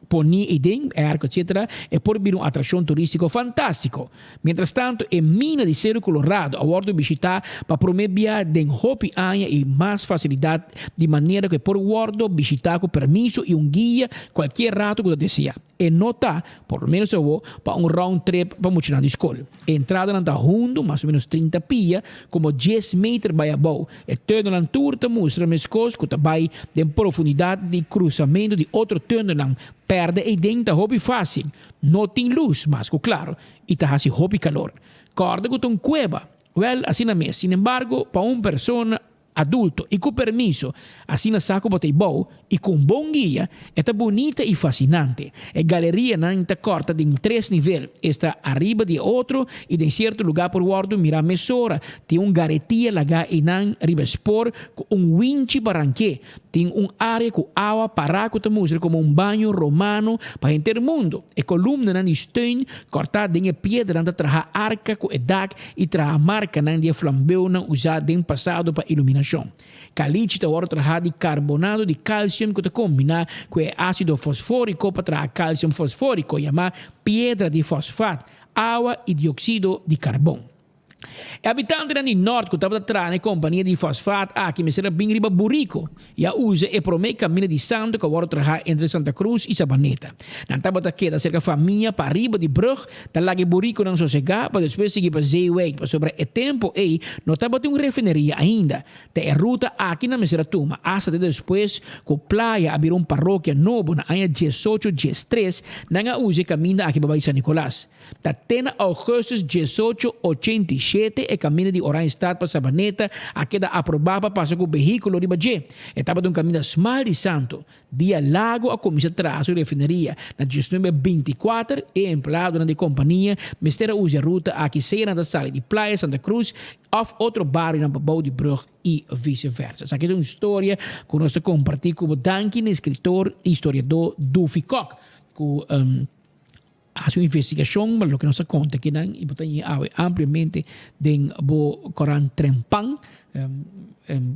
poní ei den, airco etc. E por bira un atrashon turístiko fantástiko. Mientrastantu e mina di Seru Kolorado a wòrdu bishitá pa promé bia den hopi aña i mas fasilidat di manera ku e por wòrdu bishitá ku permiso i un guia kualkier ratu ku ta deseá. E no ta, por lo menos awo, pa un round trip pa muchanan di skol. E entradanan ta hundu, mas o menos trinta pia, komo dies meter bai abou. E tùnelnan tur ta mustra meskos ku ta bai den profundidat di krusamentu di otro tùnelnan. Pèrdè eiden ta hopi fásil. No tin lus, mas ku klaro, i ta hasi hopi kalor. Kòrda ku ta un kueba. Wèl, asina mes. Sinembargo, pa un persona adulto i ku permiso, asina sa ku bo ta ibou i ku un bon guia, e ta bunita i fasinante. E galerianan ta kòrta den tres nivel, esta ariba di e otro i den sierto lugá por wòrdu mirá mesora. Tin un garetia lagá einan riba e spor ku un winchi pa rank'é. Tin un área ku awa pará ku ta mustra komo un baño romano pa henter mundu. E kolumnanan di steun kòrtá den e piedranan ta traha arka ku e dak i traha markanan di e flambeunan usá den pasado pa iluminashon. Kalichi ta wòrdu trahá di karbonado di kalsium ku ta kombiná ku e ásido fosfóriko pa traha kalsium fosfóriko, yamá piedra di fosfat, awa i dioksido di karbon. E habitantenan di nòrt ku tabata traha na e kompania di fosfat aki mester a bin riba buriko i a usa e promé kaminda di santu ku a wòrdu trahá entre Santa Cruz i Sabaneta. Nan tabata keda serka famia pariba di brùg Ta laga e burikonan sosegá pa despues sigui pa Zeewijk, pasobra e tempu ei no tabatin un refineria ainda. Ta e ruta aki nan mester a tuma, asta te despues ku Playa a bira un parokia nobo na aña diesocho diestres, nan a usa e kaminda aki pa bai San Nicolas. Ta te na augustus diesocho ochenta i shete e kaminda di Oranjestad pa Sabaneta a keda aprobá pa pasa ku behíkulo riba dje. E tabata un kaminda smal di santu. Dia Lago a kuminsá traha su refineria na diesnuebe bintikuater, e empleadonan di kompania mester a usa e ruta aki sea nan ta sali di Playa Santa Cruz òf otro barionan pa bou di brug i viseversa. Esaki ta un storia ku nos ta kompartí ku bo. Danki na eskritor i historiadó Dufi Kok ku Hasi un investigashon pa loke nos a konta akinan i bo ta ñi awe ampliamente den bo korant Trempan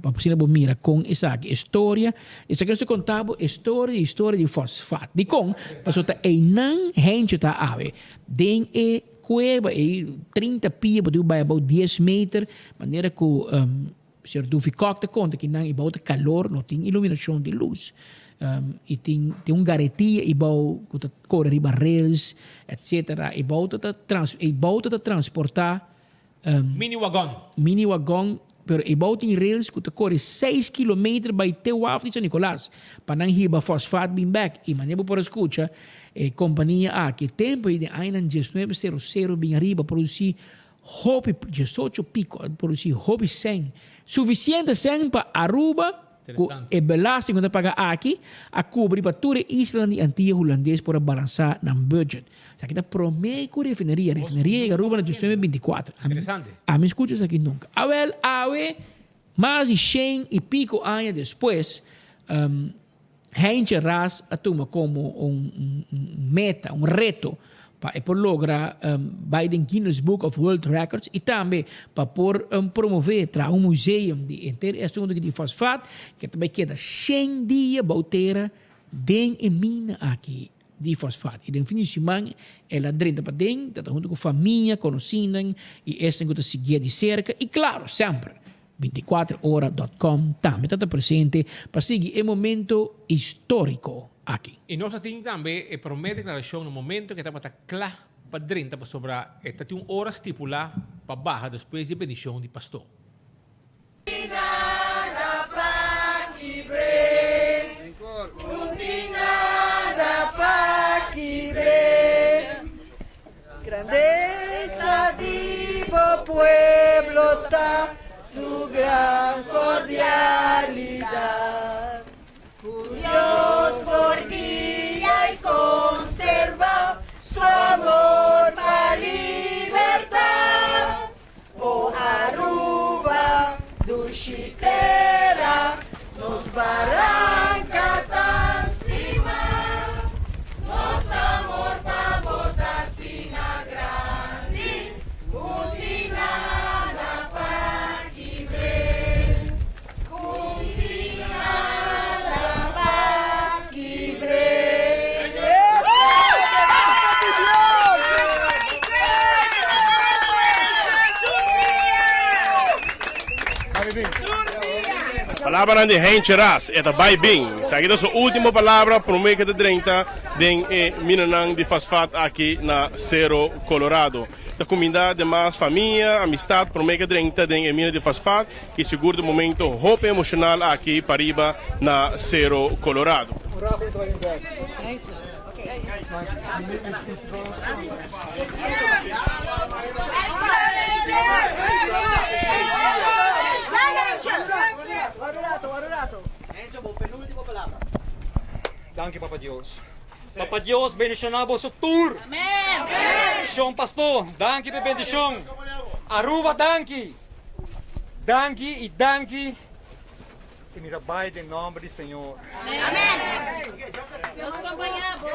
pa asina bo mira kon esaki e storia. Esaki nos ta konta bo e storia di historia di fosfat. Dikon? Pasobra ta einan hentje ta awe den e kueba ei trinta pia bo tin ku bai abou dies meter manera ku Señor Duffy Kok ta konta ki nan ibou ta kalor, no tin iluminashon di lus. I tin tin un garetia ibou ku ta kore riba rails, etsetera. Ibou ta ta trans ibou ta ta transportá Mini wagon. Mini wagon, pero ibou tin rails ku ta kore seis kilometer bai te waf di San Nicolas pa nan hiba fosfat bin bèk. I manera bo por a skucha e kompania aki e tempu ei den añanan diesnuebe sero sero bin ariba produsí Hopi, diesocho pico, a produci hopi sèn. Suficiente sèn pa Aruba. Ku e belasting ku ta paga aki a kubri pa tur e islanan di Antia Hulandes por a balansá nan budget. Esaki ta promé ku refineria. Refineria yega Aruba na 1924. Ami skucha esaki nunka. Awel, awe, mas di shen i piko aña despues, Heintje Ras a tuma komo un meta, un reto, pa e por logra bai den Guinness Book of World Records i tambe pa por promové traha un museum di henter e asuntu di fosfat ke ta bai keda shen dia bou tera den e mina aki di fosfat. I den fin di siman el a drenta paden, ta ta huntu ku famia, konosínan i esnan ku ta siguié di serka i klaro semper 24 ora dot com tambe ta ta presente pa sigui e momento historico aki. I nos a tin tambe e prome declaracion na momento cu e tabata cla pa drenta pasobra e ta tin un ora stipula pa baha despues di e bendicion di pastor. Nada pa kibr'é, un tin nada pa kibr'é. Grandeza di bo pueblo ta su gran cordialidad. Cu Dios por guia y conserva su amor pa libertad. O Aruba, dushi tera, nos baranca tan stima. Nos amor pa bo ta asina grandi, cu tin nada pa kibr'é. Cu tin nada pa kibr'é. Palabranan di Heintje Ras, e ta bai bin. Esaki ta su ultimo palabra prome ke ta drenta den e minanan di fosfat aki na Cerro Colorado. Ta kuminda demas famia, amistad prome ke drenta den e mina di fosfat i sigur ta un momento hopi emocional aki pariba na Cerro Colorado. Danki Papa Dios. Papa Dios bendiciona boso tur. Shon Pastor, danki pa e bendicion. Aruba danki. Danki y danki. Y mi ta bai den nomber di Señor. Nos compaña bo.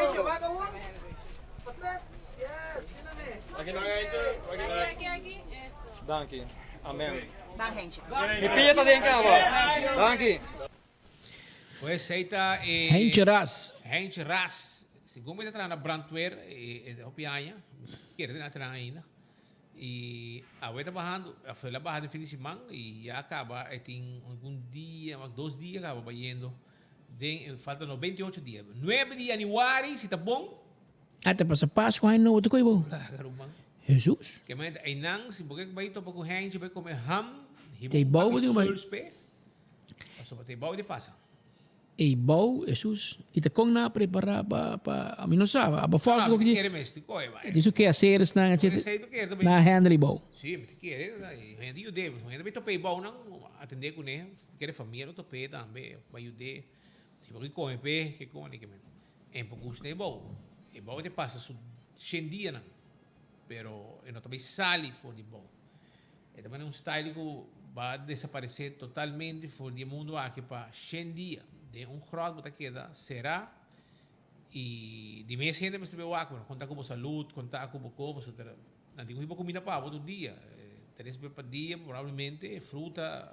Danki. Amen. Mi pia ta den caba. Danki. Pues ei ta e. Heintje Ras. Heintje Ras. Segun mi ta traha na brandweer e hopi aña. Mi kere ta traha ainda. Y awe ta bahando, of el a baha den fin di siman y ya caba e tin algun dia, dos dia caba bayendo den, falta 98 dia. Nuebe di januari si ta bon. A ta pasa Pascua aña nobo ta koe bo. Laga ruman. Jesus. Ke manera einan si bo ke bay topa ku hende bay come ham, hiba Te un bou paki bo tin ku bay. sulspe, pasobra te bou di pasa. Ey bou Jesus y ta con nan a prepara pa pa ami no sa aba fòs No, mi ta kere mes ti koe bai. Tin su keaseresnan etcetera nan a handle ey bou. Si mi ta kere hende yud'é pasobra hende bai topa ey bou nan atendé kuné mi kere famia lo top'é tambe bai yud'é si bo ke kome p'e ke kome ke men en por gusta ey bou ey bou ta pasa su shen dianan pero e no ta bai sali for di bou. E ta manera un style ku ba desaparesé totalmente for di e mundu aki pa shen dia. Den un gròt bo ta keda será i di mes hende mester be wak, bueno, konta ku bo salud, konta ku bo ko, pasobra nan tin ku hiba kuminda pa bo tur dia. Tres be pa dia probablemente, fruta,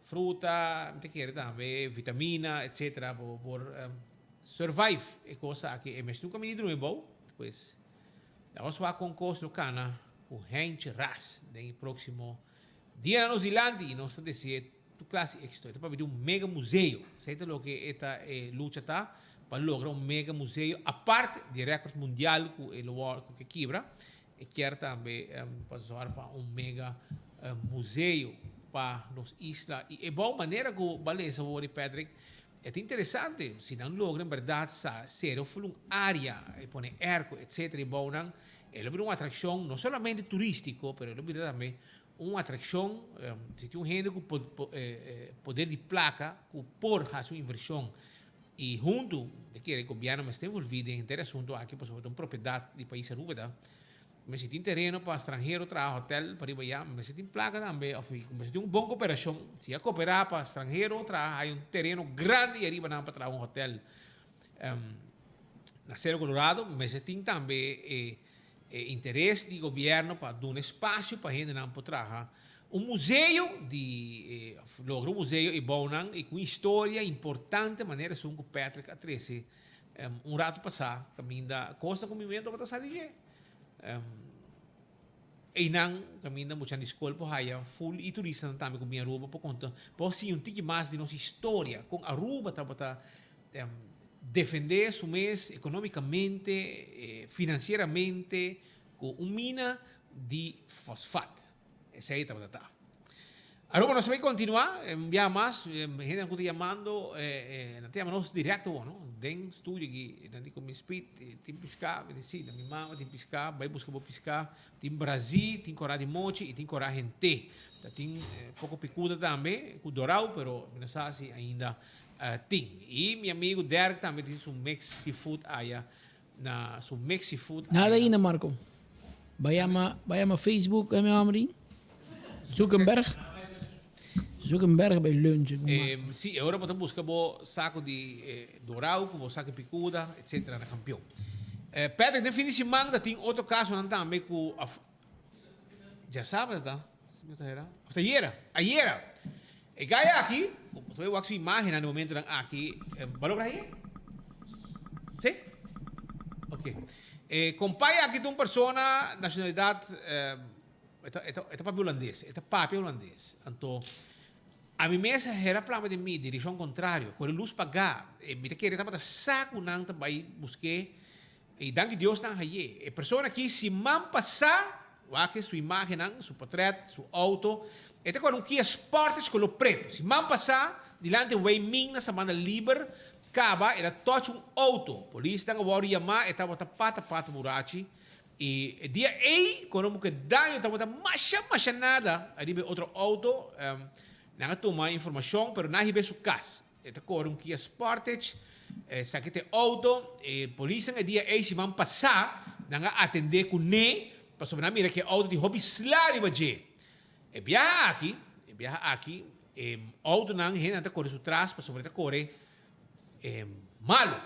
fruta, mi ta kere tambe vitamina, etcetera, bo por survive e kos aki. E mester un kaminda di drumi abou, pues Nos wak con cos lo cana cu Heinch Ras den e proximo dianan nos dilanti y nos ta desea tur clase exito. E ta papia di un mega museo. Esey ta loke e ta e lucha ta pa logra un mega museo aparte di e record mundial cu e lo wor cu ke kibra. E kier tambe pa zorg pa un mega museo pa nos isla y e bon manera cu bo a lesa awor Patrick E ta interesante si nan logra en berdad sa sera un fulun area e pone airco etcetera y bou nan, e lo bira un atraccion no solamente turistico pero e lo bira tambe Un atraccion, si tin un hende cu poder di placa cu por haci un inversion y hunto de kere gobierno mester envolvi den henter e asunto aki pasobra ta un propiedad di pais Aruba ta, mester tin tereno pa stranhero traha hotel pariba ya, mester tin placa tambe of mester tin un bon cooperacion, si a coopera pa stranhero traha hay un tereno grandi ariba nan pa traha un hotel na Cerro Colorado, mester tin tambe e E interes di gobierno pa duna espacio pa hendenan por traha un museo di of logra un museo y bou nan y cu un historia importante manera esun cu Patrick a trece un rato pasa caminda cosnan cu mi mento tabata sa di dje. Eynan caminda muchanan di scol por haya full y turistanan tambe cu bin Aruba por conta por siña un tiki mas di nos historia con Aruba tabata Defendé su mes economicamente, financieramente cu un mina di fosfat. Esey tabata ta. Aruba nos ta bay continua un biaha mas, hendenan cu ta yamando nan ta yama nos directo awor no, den studio aki nan di cu mi Speed tin pisca, mi di si, mi mama tin pisca, bay busca bo pisca, tin brazi, tin cora di mochi y tin cora hente. Ta tin poco picuda tambe cu dorao pero mi no sa si ainda Tin. Y mi amigo Derek tambe tin su mix seafood aya na su mix seafood aya. Nada ainda Marco. Bai ama bai ama Facebook mi homber di Zuckerberg. Zuckerberg bai lunch cu Marco. Si, e ora bo ta busca bo saco di dorao cu bo saco di picuda etcetera na Campeon. Patrick den fin di siman ta tin otro casonan tambe cu of Djasabra ta? Of ta ayera? Ayera! E guy aki, bo ta bay wak su imagennan den momentonan aki, bo a logra haye? Si? Ok. E compay aki ta un persona nacionalidad, e ta, e ta, e ta papia hulandes, e ta papia hulandes. Anto, ami mes a hera plama den mi direccion contrario, cu e luz pagá, mi ta kere tabata sa cu nan ta bay busk'é I danki Dios nan haye. E persona aki siman pasá, wak su imagennan, su potret, su auto, e ta kore un Kia Sportage kolor pretu. Siman pasá, dilanti Wei Ming na Sabana Liber, kaba el a touch un auto. Polisnan a wòrdu yamá, e tabata pata pata burachi. I e dia ei, kono ku e daño tabata masha masha nada ariba e otro auto, nan a tuma informashon, pero nan a hib'é su kas. E ta kore un Kia Sportage, esaki ta e outo. E polisnan e dia ei siman pasá nan a atendé kuné pasobra nan a mira ku e outo tin hopi sla riba dje. E biaha aki, e biaha aki e outonan hendenan ta kore su tras pasobra e ta kore malu.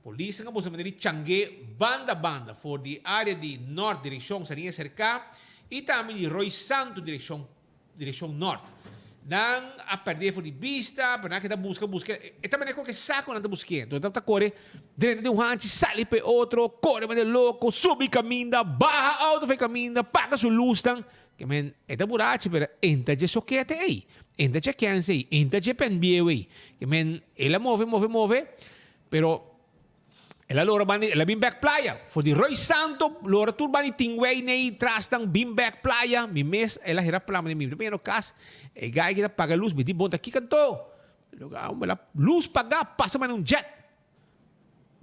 Polisnan a buska manera di changu'é banda banda for di área di nòrt direkshon Saliña Serká i tambe di Rooi Santu direkshon Direccion nort. Nan a perdé for di bista, pero nan a keda busca, busca. E ta manera cu e sa cu nan ta busqué. Entonces nan ta core drenta den un hanchi, sali pa e otro, core manera loco, subi caminda, baha auto for e caminda, paga su lusnan. Ke men, e ta burachi, pero enta dje sokete ey, enta dje kens ey, enta dje pen bieu ey. Ke men, el a move, move, move, pero El a lora banda, el a bin bek playa. For di Rooi Santo, lora tur banda di Tingwei nei trasnan bin bek playa. Mi mes, el a hera plama den mi. Mi ta bini kas, e guy ki ta paga lus, mi di bon ta kiko anto? Lo a lus paga, pasa manera un jet.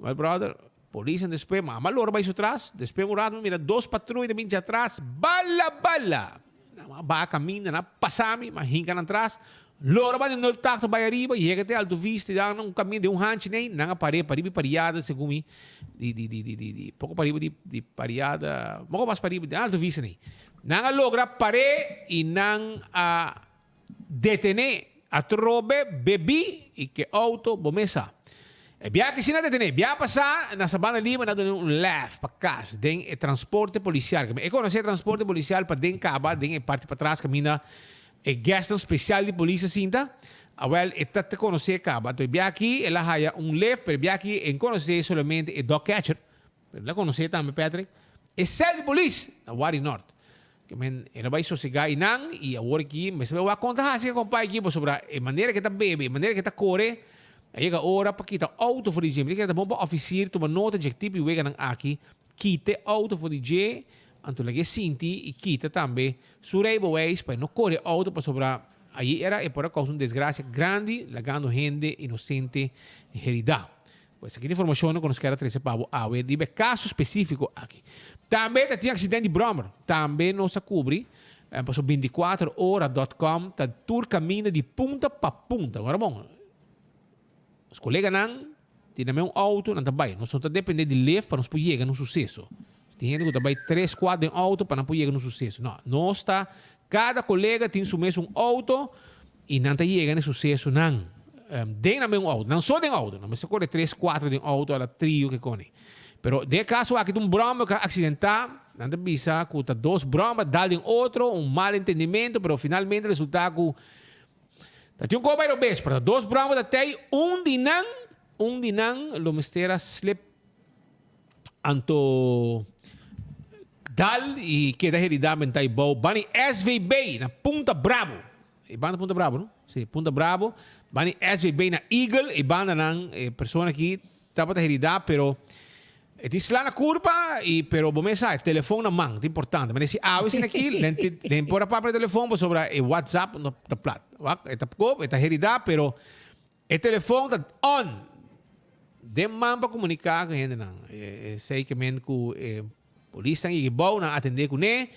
My brother, polisnan despues, mama lora bai su tras. Despues un rato mi mira dos patruya ta bin djatras, bala bala. Nan a baha kaminda, nan a pasa mi, mi a hinka nan tras. Lora banda nul tachtig bai ariba, yega te Alto Vista, i dan un kaminda den un hanchi nei, nan a par'é pariba di Pariada, segun mi, di di di di di di poko pariba di di Pariada, poko mas pariba di Alto Vista nei. Nan a logra par'é i nan a detené atrobe bebí i ke outo bo mes sa. E biaha ki si nan detené, biaha pasá na Sabana Lima nan duna un lèf pa kas den e transporte polisial. E konosé e transporte polisial pa den kaba den e parti patras kaminda e guestnan spesial di polis a sinta. Awèl e ta ta konosé kaba. Anto e biaha aki el a haya un lef pero e biaha aki e konosé solamente e dog catcher. Pero el a konosé tambe Patrick e sèl di polis na Wari Nort. Ke men el a bai sosegá einan i awor aki mester bai wak kon ta hasi e kompai aki pasobra e manera ke ta bebe, e manera ke ta kore, a yega ora pa kita outo for di dje. Mi ta kere ta bon pa òfisir tuma nota dje tipo di weganan aki, kita e outo for di dje, anto lag'é sinti i kita tambe su rijbewijs pa e no kore outo pasobra ayi era e por a kousa un desgrasia grandi lagando hende inosente heridá. Pues aki ta informacionnan cu nos kier a trece pa bo awe riba e caso specifico aki. Tambe ta tin accident di brommer. Tambe nos a cubri. Paso 24 ora dot com ta tur caminda di punta pa punta. Ora bon, nos coleganan tin nan un auto, nan ta bay. Nos no ta depende di lift pa nos por yega na un suceso. Tin hende cu ta bay tres, cuatro den auto pa nan por yega na un suceso. No, nos ta, cada colega tin su mes un auto y nan ta yega na e sucesonan den nan mes un auto. Nan so den auto. Nan mester core tres, cuatro den auto a la trio ke cone. Pero den e caso aki ta un brommer cu a accidenta. Nan ta bisa cu ta dos brommer dal den otro, un mal entendimento, pero finalmente resulta cu ta tin un coba bay robes. Pero ta dos brommer ta tey, un di nan, un di nan lo mester a slip anto dal y keda herida benta y bou. Bani SVB na Punta Bravo. E banda Punta Bravo, no? Si, Punta Bravo. Bani SVB na Eagle. E banda nan, e persona aki tabata herida, pero e tin sla na curpa y pero bo mes sa, e telefon na man, ta importante. Mane si awe sin aki, den tin, den por a papia na telefon pasobra e WhatsApp no ta plat. Wak, e ta kop, e ta herida, pero e telefon ta on. Den man pa comunica cu hendenan. Esey ke men cu e polisnan yega bou, nan atende cune.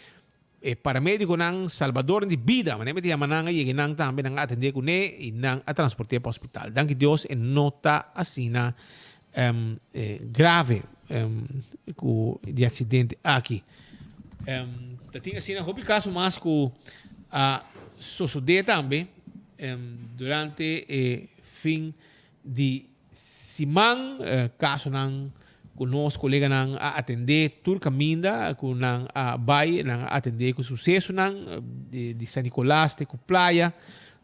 E paramediconan, salbadornan di bida, manera mi ta yama nan, a yega nan tambe, nan a atendé kuné i nan a transport'é pa hospital. Danki Dios e no ta asina grave ku di aksidente aki. Ta tin asina hopi kaso mas ku a sosodé tambe durante e fin di siman, kasonan ku nos koleganan a atendé tur kaminda ku nan a bai, nan a atendé ku susesonan di San Nicolas te ku Playa.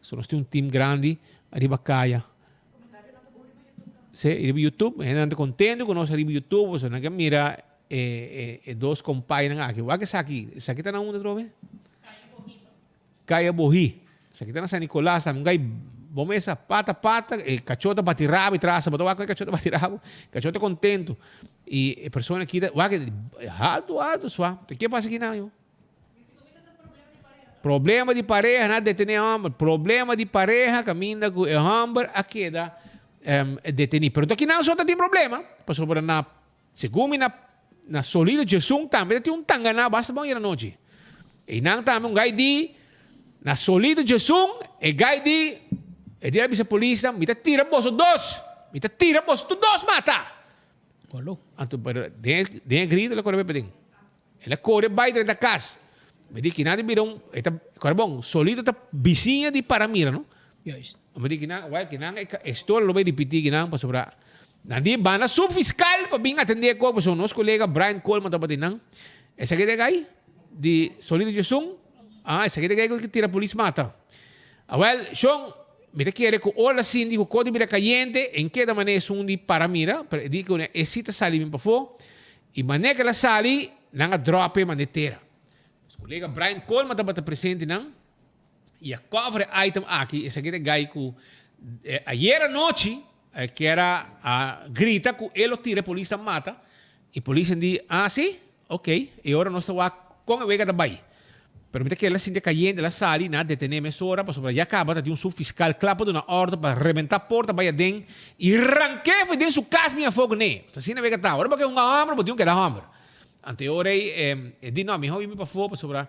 So nos tin un team grandi riba kaya. Sí, riba YouTube. Hendenan ta kontento ku nos a riba YouTube pasobra nan ke mira e dos kompainan aki. Wak esaki, esaki ta na unda atrobe? Kaya Bohí. Esaki ta na San Nicolas tambe. Un gai bo mesa pata pata, e kachó ta bati rabo i trasa. Bo ta wak kon e kachó ta bati rabo. Kachó ta kontentu. I e persona aki ta wak haltu haltu swa. Ta ke pasa akinan yo? Problema di pareha nan a detené e hòmber. Problema di pareha kaminda ku e hòmber a keda detení. Pero ta kinan so ta tin problema pasobra na Segun mi na na Solido Djesun tambe ta tin un tanganá basta bon ayera nochi. Einan tambe un gai di na Solido Djesun e gai di e di a bisa polisnan mi ta tira boso dos mi ta tira boso tur dos mata. Anto pero den den e grito el a kore bai paden. El a kore bai drenta kas. Mi di kinan di bira un e ta kore bon Solido ta bisiña di Paramira no. Juist. Mi di kinan wèl kinan e storia lo bai ripití kinan pasobra Nan di banda su fiscal pa bin atende e kos pasobra nos colega Brian Coleman tabata einan. Esaki ta e guy di Solito Djesun? Ah, esaki ta e guy ku tira polis mata. Awel, shon, mi ta kere ku ora sinti ku kos di bira kayente, en keda manera esun di para mira, pero e di ku e si ta sali bin pafó, i manera ku el a sali, nan a drop e manera tera. Nos colega Brian Coleman tabata presente nan. I a cover e item aki, esaki ta e guy ku ayer anochi kier a grita ku e lo tira e polis ta mata, i polis a di, ah si? Ok, e ora nos ta wak kon e wega ta bai. Pero mi ta kere el a sinti kayente, el a sali, nan a detene mesora pasobra ya kaba ta tin un subfiscal kla pa duna ordo pa rebenta porta bai aden i rank'é for den su kas mi afó kuné. Asina e wega ta. Ora bo ke hunga hòmber, bo tin ku keda hòmber. Anto e ora ei e di, no, mihó bini pafó pasobra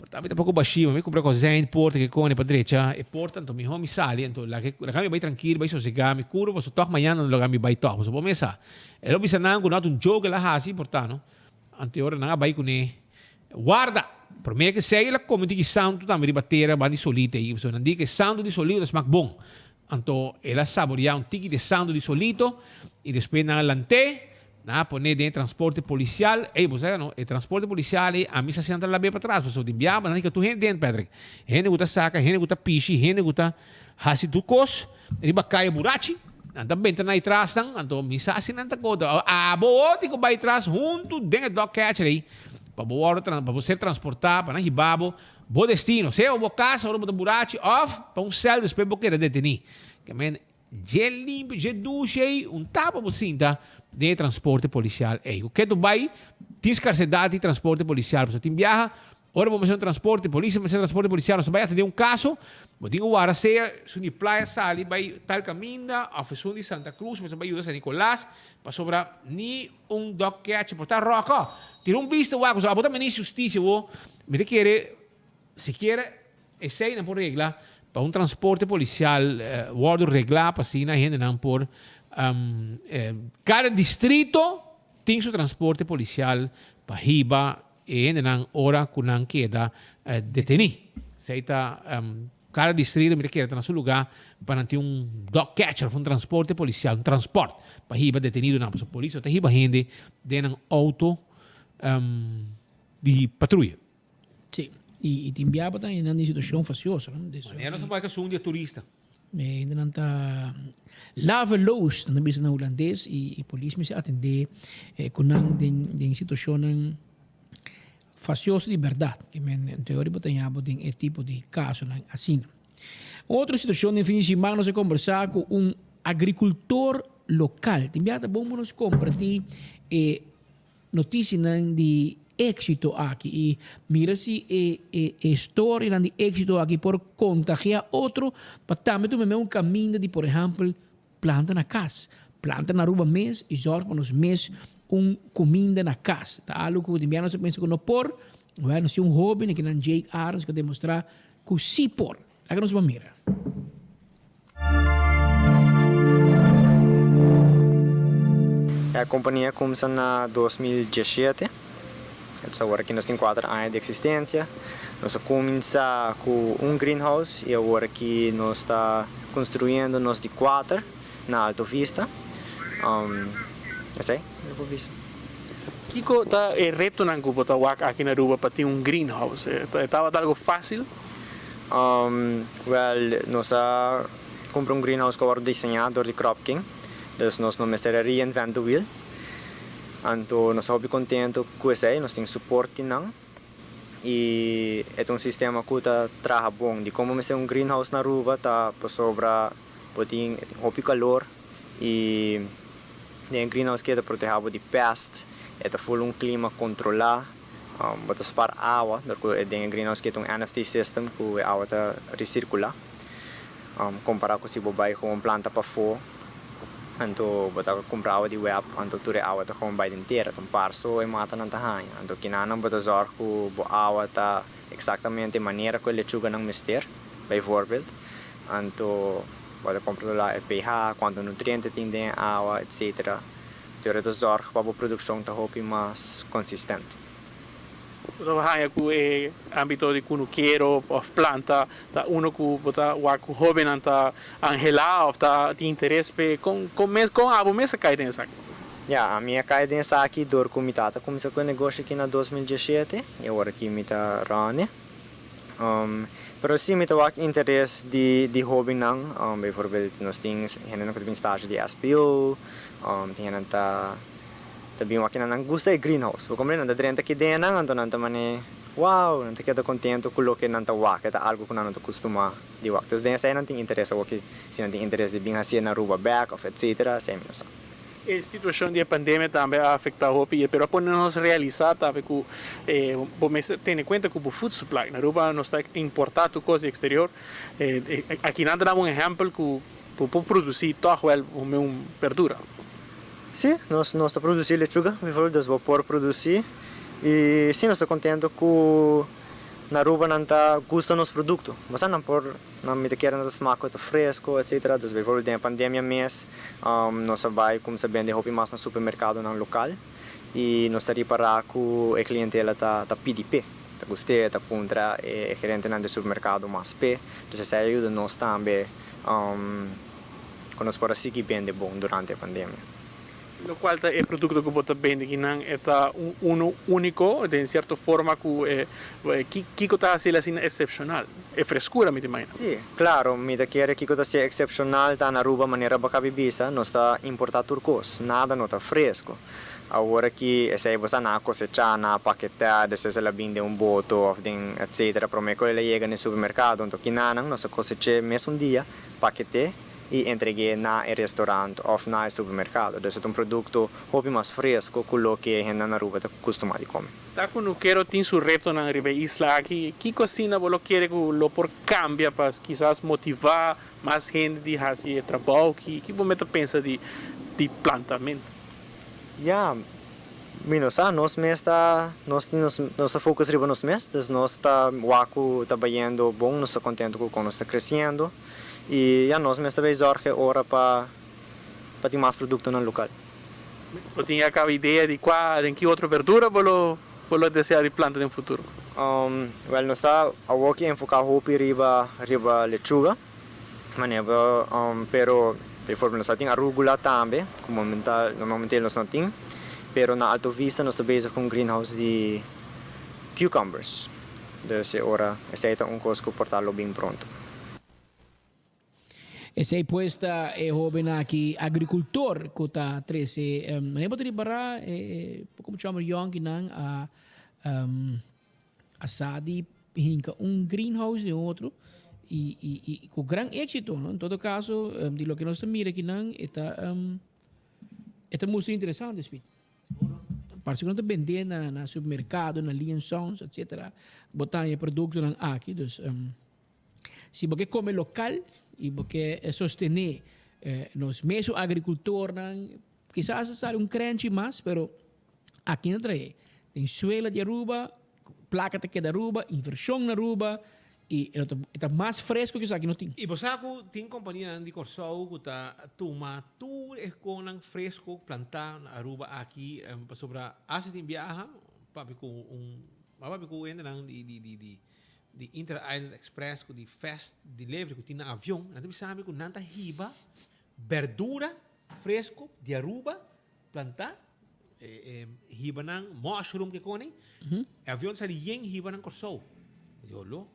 Por ta mi ta poko bashí, ma mi kumpra kozijn, porta ke kone pa drecha e porta, anto mihó mi sali, anto laga laga mi bai trankil, bai sosegá mi kuru, pasobra tòg mañana no laga mi bai tòg, pasobra bo mes sa. E lo bisa nan ku no ta un joke el a hasi, por ta no. Anto e ora nan a bai kuné warda. Promé ke esei el a kome un tiki santu tambe riba tera banda di solito ei, pasobra nan di ku e santu di solito ta smak bon. Anto el a saboreá un tiki di e santu di solito i despues nan a lant'é. Nan a pone den e transporte policial. Ey, bo sa no, e transporte policial ey, ami sa si nan ta lab'é patras, pasobra di biaha nan hika tur hende den, Patrick. Hende ku ta saka, hende ku ta pishi, hende ku ta hasi tur kos riba kaya burachi. Nan ta benta nan atras nan, anto mi sa si nan ta kota. Abo oti ku bai tras huntu den e dog catcher ey, pa bo wòrdu pa bo ser transportá, pa nan hiba bo bo destino, sea bo kas ora bo ta burachi òf pa un sèl despues bo keda detení. Ke men Dje limpio, dje dushi ei, un tapa bo sinta den e transporte policial ei. Ku ketu bai, tin skarsedat di transporte policial. Pasobra tin biaha, ora bo mester un transporte, polis a mester transporte policial, nos ta bai atendé un kaso, bo tin ku wara sea esun di Playa sali bai tal kaminda òf esun di Santa Cruz mester bai yuda San Nicolas, pasobra ni un dog catcher por ta ròk. Tira un bista wak, pasobra abo ta minister di hustisia bo, mi ta kere. Sikiera esei nan por regla pa un transporte policial wordo regla pa asina hendenan por cada distrito tin su transporte policial pa hiba e hendenan ora cu nan keda deteni. Esei ta cada distrito mi ta kere ta na su luga pa nan tin un dog catcher of un transporte policial, un transport pa hiba detenidonan pasobra polis no ta hiba hende den nan auto di patruya. Sí, y y tin bia bo ta hende den situacion facioso, no? Des Manera nos a bai casun di e turista. E hendenan ta laveloos, nan ta bisa na hulandes, y y polis mester atende cu nan den den situacionnan facioso di berdad. Ke men en teoria bo ta haña bo den e tipo di casonan asina. Un otro situacion den fin di siman nos a combersa cu un agricultor local. Tin bia ta bon pa nos comparti e Noticianan di exito aki y mira si e e e storianan di exito aki por contagia otro pa tambe tuma me un caminda di por ehempel planta na cas, planta na Aruba mes y zorg pa nos mes un cuminda na cas. Ta algo cu tin bia nos a pensa cu no por, well nos tin un hoben aki nan Jake Arends cu a demostra cu si por. Laga nos ban mira. E kompania a kumsa na 2017, entonces awor aki nos tin kuater aña di eksistensia. Nos a kuminsá ku un greenhouse i awor aki nos ta konstruyendo nos di kuater na Alto Vista. Esei lo por bisa. Kiko ta e retonan ku bo ta wak aki na Aruba pa tin un greenhouse? E tabata algo fásil? Wèl, nos a kumpra un greenhouse ku a wòrdu diseñá dor di Crop King, dus nos no mester a reinvent the wheel. Anto nos ta hopi kontentu ku esei, nos tin support di nan i e ta un sistema ku ta traha bon. Di komo mester un greenhouse na Aruba ta pasobra bo tin hopi kalor i den e greenhouse ke ta proteha bo di pest, e ta full un klima kontrolá. Bo ta spar awa dor ku den e greenhouse ke ta un NFT system ku e awa ta resirkulá. Kompará ku si bo bai gewoon planta pafó anto bo ta kumpra awa di web anto tur e awa ta gewoon bai den tera. Ta un par so e matanan ta haña. Anto kinanan bo ta zòrg ku bo awa ta eksaktamente e manera ku e lechuganan mester, bijvoorbeeld. Anto bo ta kontrolá e pH, kuantu nutriente tin den e awa, etcetera. Tur e ta zorg pa bo produkshon ta hopi mas konsistent. Bo ta haña ku e ámbito di kunukero òf planta ta uno ku bo ta wak ku hóbennan ta anhelá òf ta tin interes p'e. Kon kon mes kon abo mes a kai den esaki? Ya, ami a kai den esaki dor ku mi tata kuminsá ku e negoshi aki na 2017 i awor aki mi ta run e. Pero si mi ta wak interes di di hóbennan, bijvoorbeeld nos tin hendenan ku ta bin stage di SPO, tin hendenan ta ta bin wak kinan nan gusta e greenhouse. Bo komprende? Nan ta drenta aki den nan, anto nan ta mane wow, nan ta keda kontento ku loke nan ta wak, e ta algu ku nan no ta kustumá di wak. Dus den esei nan tin interes awoki, si nan tin interes di bin hasié na Aruba bèk òf etsetera, esei mi no sa. E situacion di e pandemia tambe a afecta hopi, pero a pone nos realisa tambe cu bo mester tene cuenta cu bo food supply. Na Aruba nos ta importa tur cos di exterior. Aki nan ta daba un ehempel cu bo por produci toch wel un berdura. Si, nos nos ta produci lechuga bijvoorbeeld, dus bo por produci. Y si nos ta contento cu na Aruba nan ta gusta nos producto. Bo sa nan por. Nan mi ta kere nan ta smak ku e ta fresko etcetera. Dus bijvoorbeeld den e pandemia mes nos a bai kumsa bende hopi mas na supermerkadonan lokal i nos ta ripará ku e klientela ta ta pidi p'e, ta gust'é, ta puntra e gerentenan di supermerkado mas p'e. Dus esei a yuda nos tambe ku nos por a sigui bende bon durante e pandemia. Locual ta e producto cu bo ta bende kinan e ta uno unico den cierto forma cu e kico ta haciel asina excepcional? E frescura mi ta imagina. Si, claro, mi ta kere kico ta hacié excepcional ta na Aruba manera bo cabi bisa, nos ta importa tur cos, nada no ta fresco. Awor aki esey bo sa nan a cosecha, nan a paketa, despues el a bin den un boto of den etcetera prome cu el a yega na e supermercado, anto kinanan nos a coseche mesun dia, pakete. i entreg'é na e restaurant òf na e supermerkado. Dus e ta un produkto hopi mas fresko ku loke hendenan na Aruba ta kustumá di kome. Ta kunukero tin su retonan riba e isla aki. Kiko asina bo lo kere ku lo por kambia pa kisas motivá mas hende di hasi e trabou? Ki bo mester pensa di di plantamentu? Ya. Mi no sa, nos mes ta, nos tin nos, nos ta focus riba nos mes, dus nos ta wak ku ta bayendo bon, nos ta contento ku kon nos ta creciendo y ya nos mes ta bay zorg e ora pa pa tin mas productonan local. Bo tin ya caba idea di cua, den ki otro verdura bo lo bo lo desea di planta den futuro? Wel nos ta awoki enfoca hopi riba riba lechuga. Manera bo, pero bijvoorbeeld nos ta tin arugula tambe, ku momental, momenteel nos no tin, pero na Alto Vista nos ta bezig ku un greenhouse di cucumbers, dus e ora esei ta un kos ku por ta lo bin pronto. Esei pues ta e hoben aki agricultor ku ta trese, manera bo ta ripará e poko mucha homber yònkinan a A sa di hinca un greenhouse den otro y, y, y cu gran éxito, no? En todo caso, um, di loke nos ta mira akinan, e ta, um, e ta mustra interesante, Speed. Parece cu nan ta bende na, na supermercado, na Lee and Sons, etcetera. Bo ta haña e productonan aki, dus, um, si bo ke come local y bo ke sostene eh, nos mesun agricultornan, kisas a sali un crenchi mas, pero Aki na trae den suela di Aruba, placa ta keda Aruba, inversion na Aruba y e ta mas fresco cu esaki no tin. Y bo sa cu tin companianan di Corsou cu ta tuma tur e conan fresco planta na Aruba aki pasobra hace tin biaha papia cu un a papia cu hendenan di di di di di Inter Island Express cu di Fast Delivery cu tin na avion nan ta bisa mi cu nan ta hiba berdura fresco di Aruba Plantá, e hiba nan mushroom ke kone, e avion sali yen hiba nan Kòrsou. Mi di, Holo,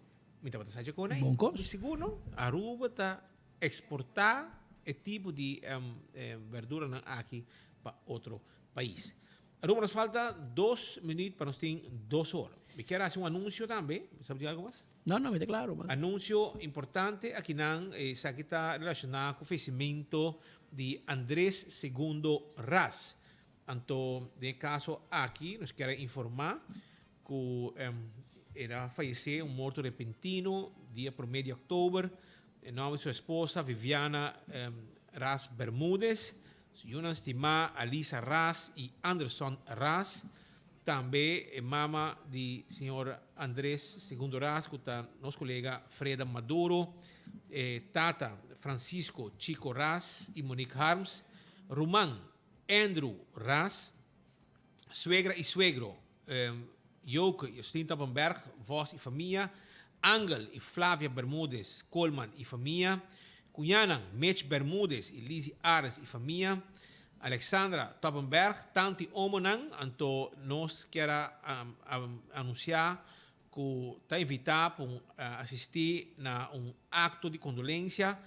mi tabata sa dje kone. Bon kos. Sigur no, Aruba ta eksportá e tipo di berduranan aki pa otro pais. Aruba nos falta dos minuut pa nos tin dos or. Mi kier hasi un anunsio tambe. Bo sa di algo mas? No, no, mi ta klaro, man. Anunsio importante akinan, esaki ta relashoná ku fesimento di Andres Segundo Ras. Anto den e kaso aki nos kier a informá ku el a fayesé un morto repentino dia promé di òktober. E nòmber di su esposa Viviana Ras Bermudez, su yunan stimá Alisa Ras i Anderson Ras. Tambe e mama di señor Andres Segundo Ras cu ta nos colega Freda Maduro, e tata Francisco Chico Ras y Monique Harms, ruman Andrew Ras, suegra y suegro Joke y Jocelyn Toppenberg, Vos y famia, Angel y Flavia Bermudez Koolman y famia, cuñanan Mitch Bermudez y Lizzy Ares y famia, Alexandra Toppenberg, Tantu i omonan, anto nos kier a anunsiá ku ta invitá pa un asistí na un akto di kondolensia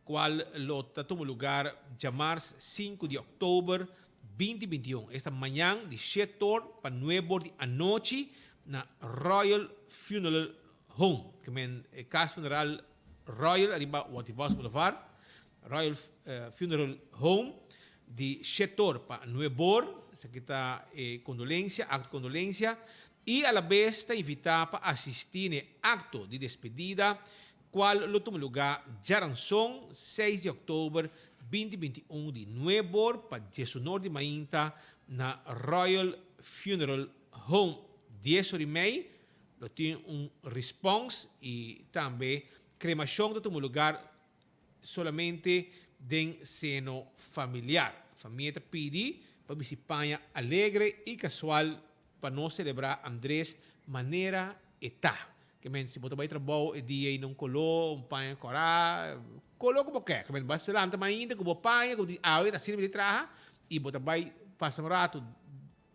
kual lo ta tuma lugar djamars sinku di òktober binti 21, esta mañan di shet or pa nuebe or di anochi na Royal Funeral Home, ke men e kas funeral Royal ariba Wativos Boulevard. Royal Funeral Home di Shetor pa Nuebor, esaki ta e kondolensia, akto di kondolensia, i alabes ta invitá pa asistí na e akto di despedida kual lo tuma lugá djaranson seis di òktober 2021 di Nuebor pa diesunor di mainta na Royal Funeral Home dies or i mei lo tin un rispòns i tambe kremashon ta tuma lugar solamente den seno familiar. Famia ta pidi pa bisti paña alegre i kasual pa nos selebrá Andres manera e ta. Ke men si bo ta bai trabou e dia ei na un koló, un paña kòrá, koló ku bo ke. Ke men bo a lanta mainta ku bo paña ku bo di awe ta asina mi ta traha i bo ta bai pasa un ratu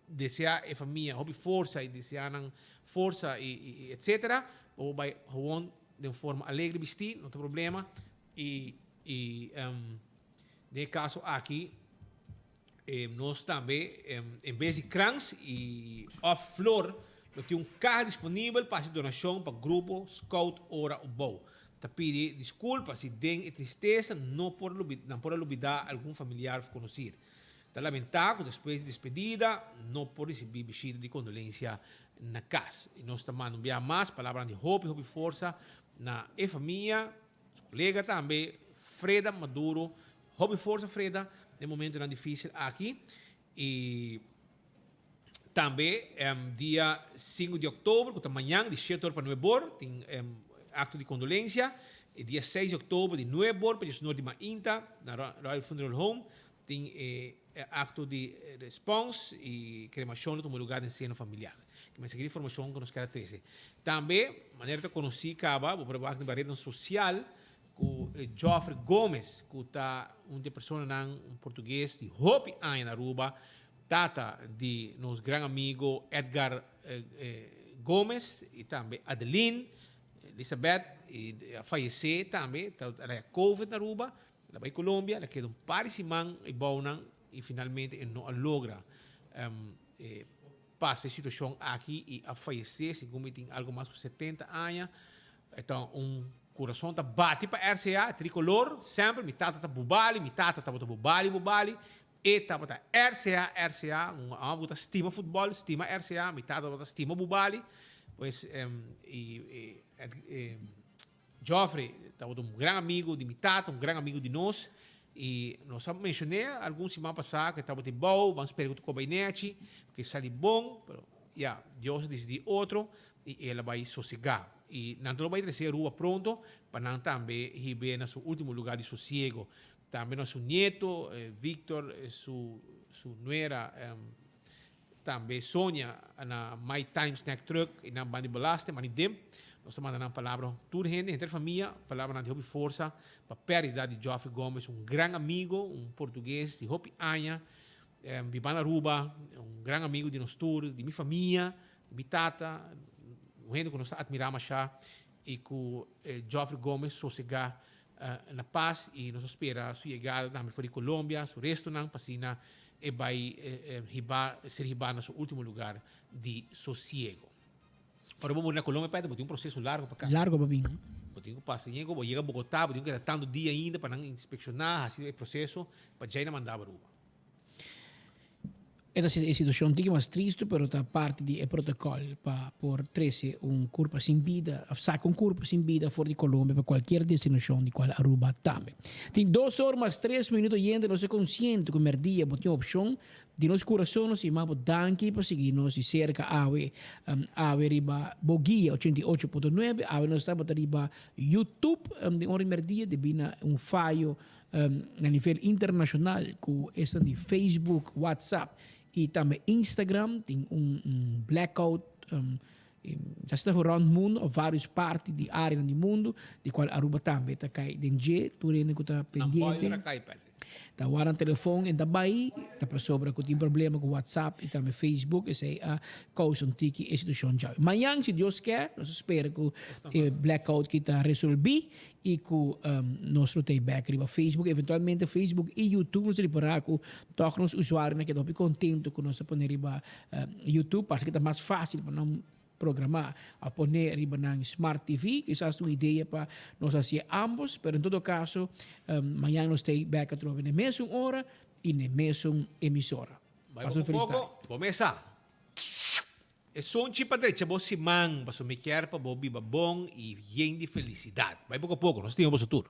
deseá e famia hopi forsa i deseá nan forsa i etcetera, bo por bai gewoon den forma alegre bistí, no ta problema. I i den e kaso aki nos tambe en bes di krans i òf flor lo tin un kaha disponibel pa hasi donashon pa grupo Scout Ora Ubou. Ta pidi diskulpa si den e tristesa no por nan por a lubidá algun familiar òf konosir. Ta lamentá ku despues di despedida no por risibí bishita di kondolensia na kas. I nos ta manda un biaha mas palabranan di hopi hopi forsa na e famia, su kolega tambe, Freda Maduro. Hopi forsa Freda den momentonan difísil aki. I. Tambe dia sinku di òktober, ku ta mañan, di shete or pa nuebe or, tin akto di kondolensia. E dia seis di òktober, di nuebe or pa diesnuebe or di mainta, na Royal Funeral Home, tin e akto di respons i kremashon lo tuma lugar den seno familiar. Ki mester di informashon ku nos kier a trese. Tambe, manera ta konosí kaba, bo por wak riba retnan sosial ku Geoffrey Gomes, ku ta un di e personanan, un portugues di hopi aña na Aruba, Tata di nos gran amigo Edgar Gomez y tambe Adeline Elizabeth y a fayece tambe ta raya covid na Aruba el a bay Colombia el a keda un par di siman y bounan y finalmente e no a logra pasa e situacion aki y a fayece segun mi tin algo mas cu 70 aña e ta un curason ta bati pa RCA tricolor semper mi tata ta bubali mi tata tabata bubali bubali E tabata RCA, RCA, un hòmber ku ta stima futbòl, stima RCA, mi tata tabata stima Bubali, pues i Geoffrey tabata un gran amigu di mi tata, un gran amigu di nos, i nos a menshon'é algun siman pasá ku e tabata e bou, ban spera ku ta koba e nèchi, ku e sali bon, pero ya, Dios a disidí otro i el a bai sosegá. I nan ta lo bai trese Aruba pronto pa nan tambe hib'é na su último lugá di sosiego. Tambe nos su nieto Victor, su su nuera tambe Sonia na My Time Snack Truck y nan banda di belasting, mani dem. Nos ta manda nan palabra tur hende, henter famia, palabranan di hopi forsa pa perdida di Geoffrey Gomez, un gran amigo, un portugues di hopi aña, biba na Aruba, un gran amigo di nos tur, di mi famia, di mi tata, un hende cu nos ta admira masha y cu Geoffrey Gomez sosega na pas y nos a spera su yegada tambe for di Colombia, su restonan pa asina e bay hiba, ser hiba na su ultimo lugar di sosiego. Ora bo muri na Colombia Peter, bo tin un proceso largo pa caba. Largo pa bin. Bo tin cu pasa yego, bo yega Bogota, bo tin cu keda tanto dia ainda pa nan inspecciona, haci e proceso pa djay nan manda bo Aruba. E ta e situacion tiki mas tristo pero ta parti di e protocol pa por trece un curpa sin bida of saca un curpa sin bida for di Colombia pa cualkier destinacion di cual Aruba tambe. Tin dos or mas tres minuto yente nos ta conciente cu merdia bo tin opcion di nos curason nos yama bo danki pa sigui nos di cerca awe awe riba bo guia 88.9 awe nos tabata riba YouTube den ora di merdia debi na un fayo Na nivel internashonal ku esnan di Facebook, WhatsApp i tambe Instagram tin un blackout ya sea rònt mundu òf vários parti di áreanan di mundu di kual Aruba tambe ta kai den dje. Tur hende ku ta pendiente ta wara nan telefòn en ta bai ta pasobra ku tin problema ku WhatsApp i tambe Facebook esei a kousa un tiki e situashon djawe. Mañan si Dios ke nos ta spera ku e blackout ki ta resolví y cu nos lo ta back riba Facebook. Eventualmente Facebook y YouTube nos ta ripara cu toch nos usuarionan keda hopi contento cu nos ta pone riba YouTube. Parece cu ta mas facil pa nan programa of pone riba nan Smart TV. Kisas ta un idea pa nos haci ambos, pero en todo caso mañana nos ta back atrobe na e mesun ora y na e mesun emisora. Bai Pasa un poco feliz poco, tarde. bo mesa. E sonchi pa drecha bo siman, pasobra mi kier pa bo biba bon i yen di felisidat. Bai poko poko, nos stima boso tur.